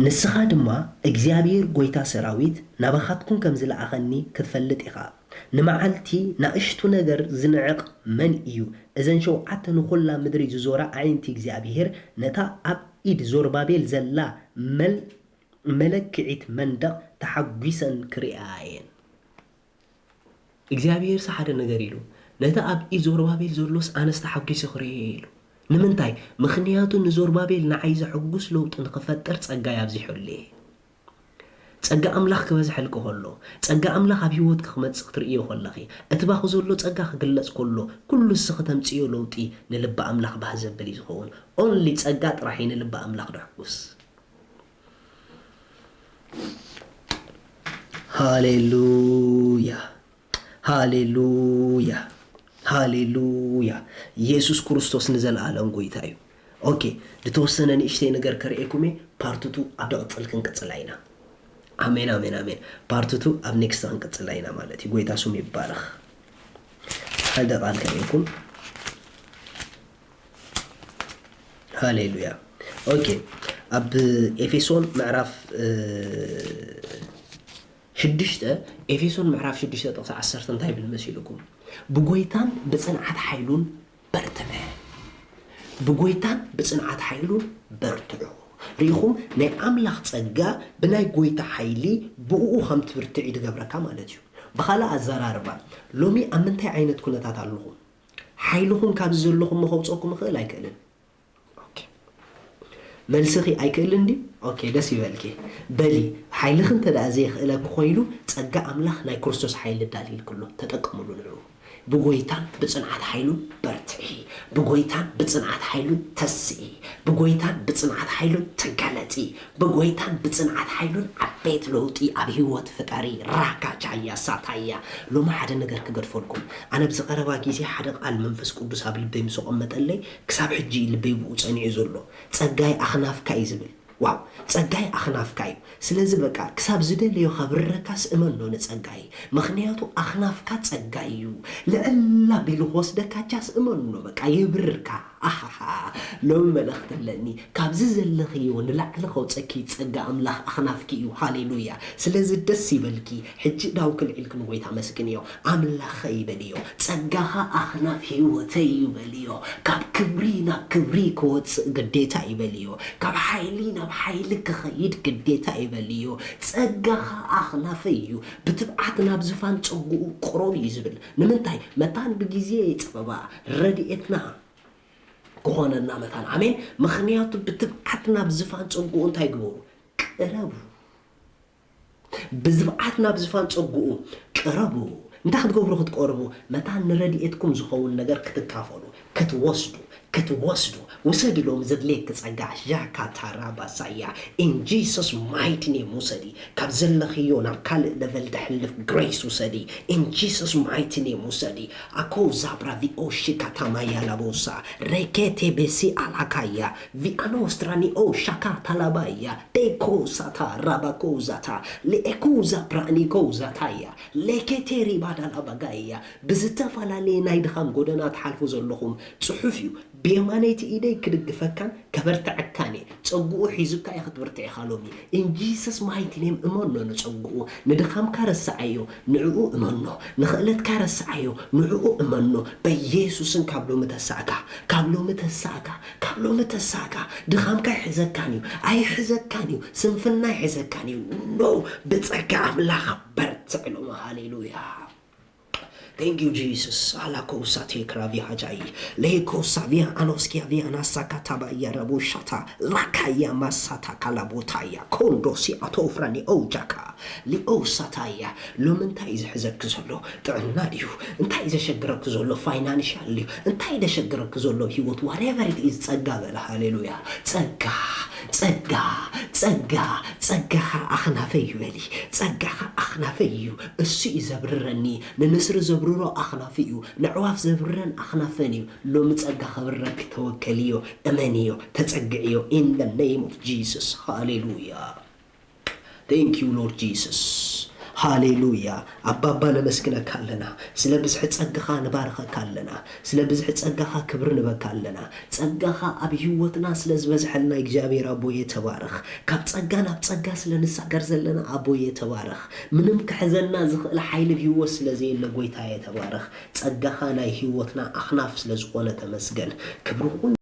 ንስኻ ድማ እግዚኣብሔር ጐይታ ሰራዊት ናባኻትኩም ከም ዝለኣኸኒ ክትፈልጥ ኢኻ። ንመዓልቲ ናእሽቱ ነገር ዝንዕቕ መን እዩ? እዘን ሸውዓተ ንኹላ ምድሪ ዝዞራ ኣዒንቲ እግዚኣብሔር፣ ነታ ኣብ ኢድ ዞርባቤል ዘላ መል-፣ መለክዒት መንደቕ ተሓጒሰን ክርእያ እየን። እግዚኣብሄርሲ ሓደ ነገር ኢሉ፣ ነቲ ኣብ ኢድ ዘሩባቤል ዘሎስ ኣነስ ተሓጒሰ ክርእዮ እየ ኢሉ። ንምንታይ? ምኽንያቱ ንዘሩባቤል ንዓይ ዘሐጉስ ለውጢ ንኽፈጥር ጸጋይ ኣብዚሑለይ። ጸጋ ኣምላኽ ክበዝሐልኪ ከሎ፣ ጸጋ ኣምላኽ ኣብ ህይወትኪ ክመጽእ ክትርእዮ ከለኺ፣ እቲ ባኺ ዘሎ ጸጋ ክግለጽ ከሎ፣ ኩሉ እስኺ ተምጽእዮ ለውጢ ንልቢ ኣምላኽ ባህ ዘብል እዩ ዝኸውን። ኦንሊ ጸጋ ጥራሕ እዩ ንልቢ ኣምላኽ ደሕጉስ። ሃሌሉያ፣ ሃሌሉያ፣ ሃሌሉያ። ኢየሱስ ክርስቶስ ንዘለኣለም ጎይታ እዩ። ኦኬ፣ ዝተወሰነ ንእሽተይ ነገር ከርእየኩም እየ። ፓርት ቱ ኣብ ደቕጽል ክንቅጽላ ኢና። ኣሜን፣ ኣሜን፣ ኣሜን። ፓርት ቱ ኣብ ኔክስት ክንቅጽላ ኢና ማለት እዩ። ጎይታ ስሙ ይባረኽ። ሓደ ቃል ከርእየኩም። ሃሌሉያ። ኦኬ፣ ኣብ ኤፌሶን ምዕራፍ፣ እ፣ ሽዱሽተ፣ ኤፌሶን ምዕራፍ ሽዱሽተ ጥቕሲ ዓሰርተ እንታይ ይብል መሲልኩም? "ብጎይታን ብጽንዓት ሓይሉን በርትዑ። ብጎይታን ብጽንዓት ሓይሉን በርትዑ።" ርኢኹም፣ ናይ ኣምላኽ ጸጋ ብናይ ጎይታ ሓይሊ ብእኡ ከም ትብርትዕ እዩ ዝገብረካ ማለት እዩ። ብኻልእ ኣዘራርባ፣ ሎሚ ኣብ ምንታይ ዓይነት ኩነታት ኣለኹም? ሓይልኹም ካብዚ ዘለኹም ከውፀኩም ይኽእል ኣይክእልን? ኦኬ። መልስኺ ኣይክእልን ድዩ? ኦኬ፣ ደስ ይበልኪ። በሊ፣ ሓይልኺ እንተ ደኣ ዘየኽእለኪ ኮይሉ፣ ጸጋ ኣምላኽ ናይ ክርስቶስ ሓይሊ ዳሊልክሎ፣ ተጠቀምሉ ንዕኡ። ብጎይታን ብጽንዓት ሓይሉን በርትዒ። ብጎይታን ብጽንዓት ሓይሉን ተስኢ። ብጎይታን ብጽንዓት ሓይሉን ተጋለጺ። ብጎይታን ብጽንዓት ሓይሉን ዓበይቲ ለውጢ ኣብ ህይወት ፍጠሪ። ራካ ቻያ ሳታያ። ሎሚ ሓደ ነገር ክገድፈልኩም። ኣነ ኣብዚ ቀረባ ግዜ ሓደ ቃል መንፈስ ቅዱስ ኣብ ልበይ ምስ ኣቐመጠለይ፣ ክሳብ ሕጂ እዩ ልበይ ብኡ ጸኒዑ ዘሎ። ጸጋይ ኣኽናፍካ እዩ ዝብል። ዋው! ጸጋይ ኣኽናፍካ እዩ። ስለዚ በቃ ክሳብ ዝደለዮ ከብርረካስ እመኖ ንጸጋይ። ምኽንያቱ ኣኽናፍካ ጸጋይ እዩ። ልዕል ኣቢሉ ክወስደካ ቻስ እመኖ በቃ የብርርካ። ኣሃሃ! ሎሚ መልእኽቲ ኣለኒ። ካብዚ ዘለኽዮ ንላዕሊ ከውጸኪ ጸጋ ኣምላኽ ኣኽናፍኪ እዩ። ሃሌሉያ! ስለዚ ደስ ይበልኪ። ሕጂ ዳውክል ኢልኪ ንጎይታ መስግንዮ። ኣምላኸይ በልዮ። ጸጋኻ ኣኽናፍ ህይወተይ እዩ በልዮ። ካብ ክብሪ ናብ ክብሪ ክወጽእ ግዴታ እዩ በልዮ። ካብ ሓይሊ ናብ ሓይሊ ክኸይድ ግዴታ እዩ በልዮ። ጸጋኻ ኣኽናፈይ እዩ። ብትብዓት ናብ ዝፋን ጸጉኡ ቅረቡ እዩ ዝብል። ንምንታይ? መታን ብግዜ ጸበባ ረድኤትና ክኾነና መታን። ኣሜን። ምኽንያቱ ብትብዓት ናብ ዝፋን ጸጉኡ እንታይ ግበሩ? ቅረቡ። ብትብዓት ናብ ዝፋን ጸጉኡ ቅረቡ። እንታይ ክትገብሩ ክትቀርቡ? መታን ንረድኤትኩም ዝኸውን ነገር ክትካፈሉ፣ ክትወስዱ፣ ክትወስዱ ውሰዲ። ሎሚ ዘድልየኪ ጸጋ ሻካታራባሳያ in Jesus mighty name ውሰዲ። ካብ ዘለኽዮ ናብ ካልእ ለቨል ደሕልፍ ግሬስ ውሰዲ። In Jesus mighty name ውሰዲ። ኣኮ ዛብራ ቪኦ ሽካታማያ ላቦሳ ሬኬቴ ቤሲ ኣላካያ ቪኣኖስትራኒኦ ሻካታላባያ ዴኮ ሳታ ራባኮ ዛታ ሌኤኩ ዛብራኒኮ ዛታያ ሌኬቴ ሪባዳላባጋያ ብዝተፈላለየ ናይ ድኻም ጎደና ትሓልፉ ዘለኹም ጽሑፍ እዩ። ብየማነይቲ ኢደይ ክድግፈካን ከበርትዐካን እየ። ጸግኡ ሒዙካ እየ ክትብርትዕ ኢኻ ሎሚ። In Jesus mighty name እመኖ ንጸግኡ። ንድኻምካ ረስዓዮ፣ ንዕኡ እመኖ። ንኽእለትካ ረስዓዮ፣ ንዕኡ እመኖ። በኢየሱስን ካብ ሎሚ ተሳእካ፣ ካብ ሎሚ ተሳእካ፣ ካብ ሎሚ ተሳእካ። ድኻምካ ኣይሕዘካን እዩ፣ ኣይሕዘካን እዩ። ስንፍና ኣይሕዘካን እዩ። ኖ፣ ብጸጋ ኣምላኽ በርትዕ ሎሚ። ሃሌሉያ። Thank you Jesus. Ala kosa te kravi hajai. Le kosa via anoskia via nasaka taba ya rabushata. Lakaya masata kalabotaya. Kondo si atofrani ojaka. Li osataya. ሎሚ እንታይ እዩ ዝሕዘኪ ዘሎ? ጥዕና ድዩ? እንታይ እዩ ዘሸግረኪ ዘሎ? ፋይናንሻል ድዩ? እንታይ እዩ ዘሸግረኪ ዘሎ ኣብ ህይወት? Whatever it is ጸጋ በለ። ሃሌሉያ። ጸጋ፣ ጸጋ፣ ጸጋ፣ ጸጋኻ ኣኽናፈይ እዩ በሊ። ጸጋኻ ኣኽናፈይ እዩ። እሱ እዩ ዘብርረኒ። ንንስሪ ዘብርሮ ኣኽናፉ እዩ። ነዕዋፍ ዘብርረን ኣኽናፈን እዩ። ሎሚ ጸጋ ከብርረኪ ተወከልዮ፣ እመንዮ፣ ተጸግዕዮ። In the name of Jesus. ሃሌሉያ። Thank you Lord Jesus. ሃሌሉያ። ኣባባ ነመስግነካ ኣለና። ስለ ብዝሒ ጸጋኻ ንባርኸካ ኣለና። ስለ ብዝሒ ጸጋኻ ክብሪ ንበካ ኣለና። ጸጋኻ ኣብ ህይወትና ስለ ዝበዝሐልና እግዚኣብሔር ኣቦየ ተባረኽ። ካብ ጸጋ ናብ ጸጋ ስለ ንሳገር ዘለና ኣቦየ ተባረኽ። ምንም ክሕዘና ዝኽእል ሓይሊ ኣብ ህይወት ስለ ዘየለ ጎይታየ ተባረኽ። ጸጋኻ ናይ ህይወትና ኣኽናፍ ስለ ዝኾነ ተመስገን። ክብሪ ኩሉ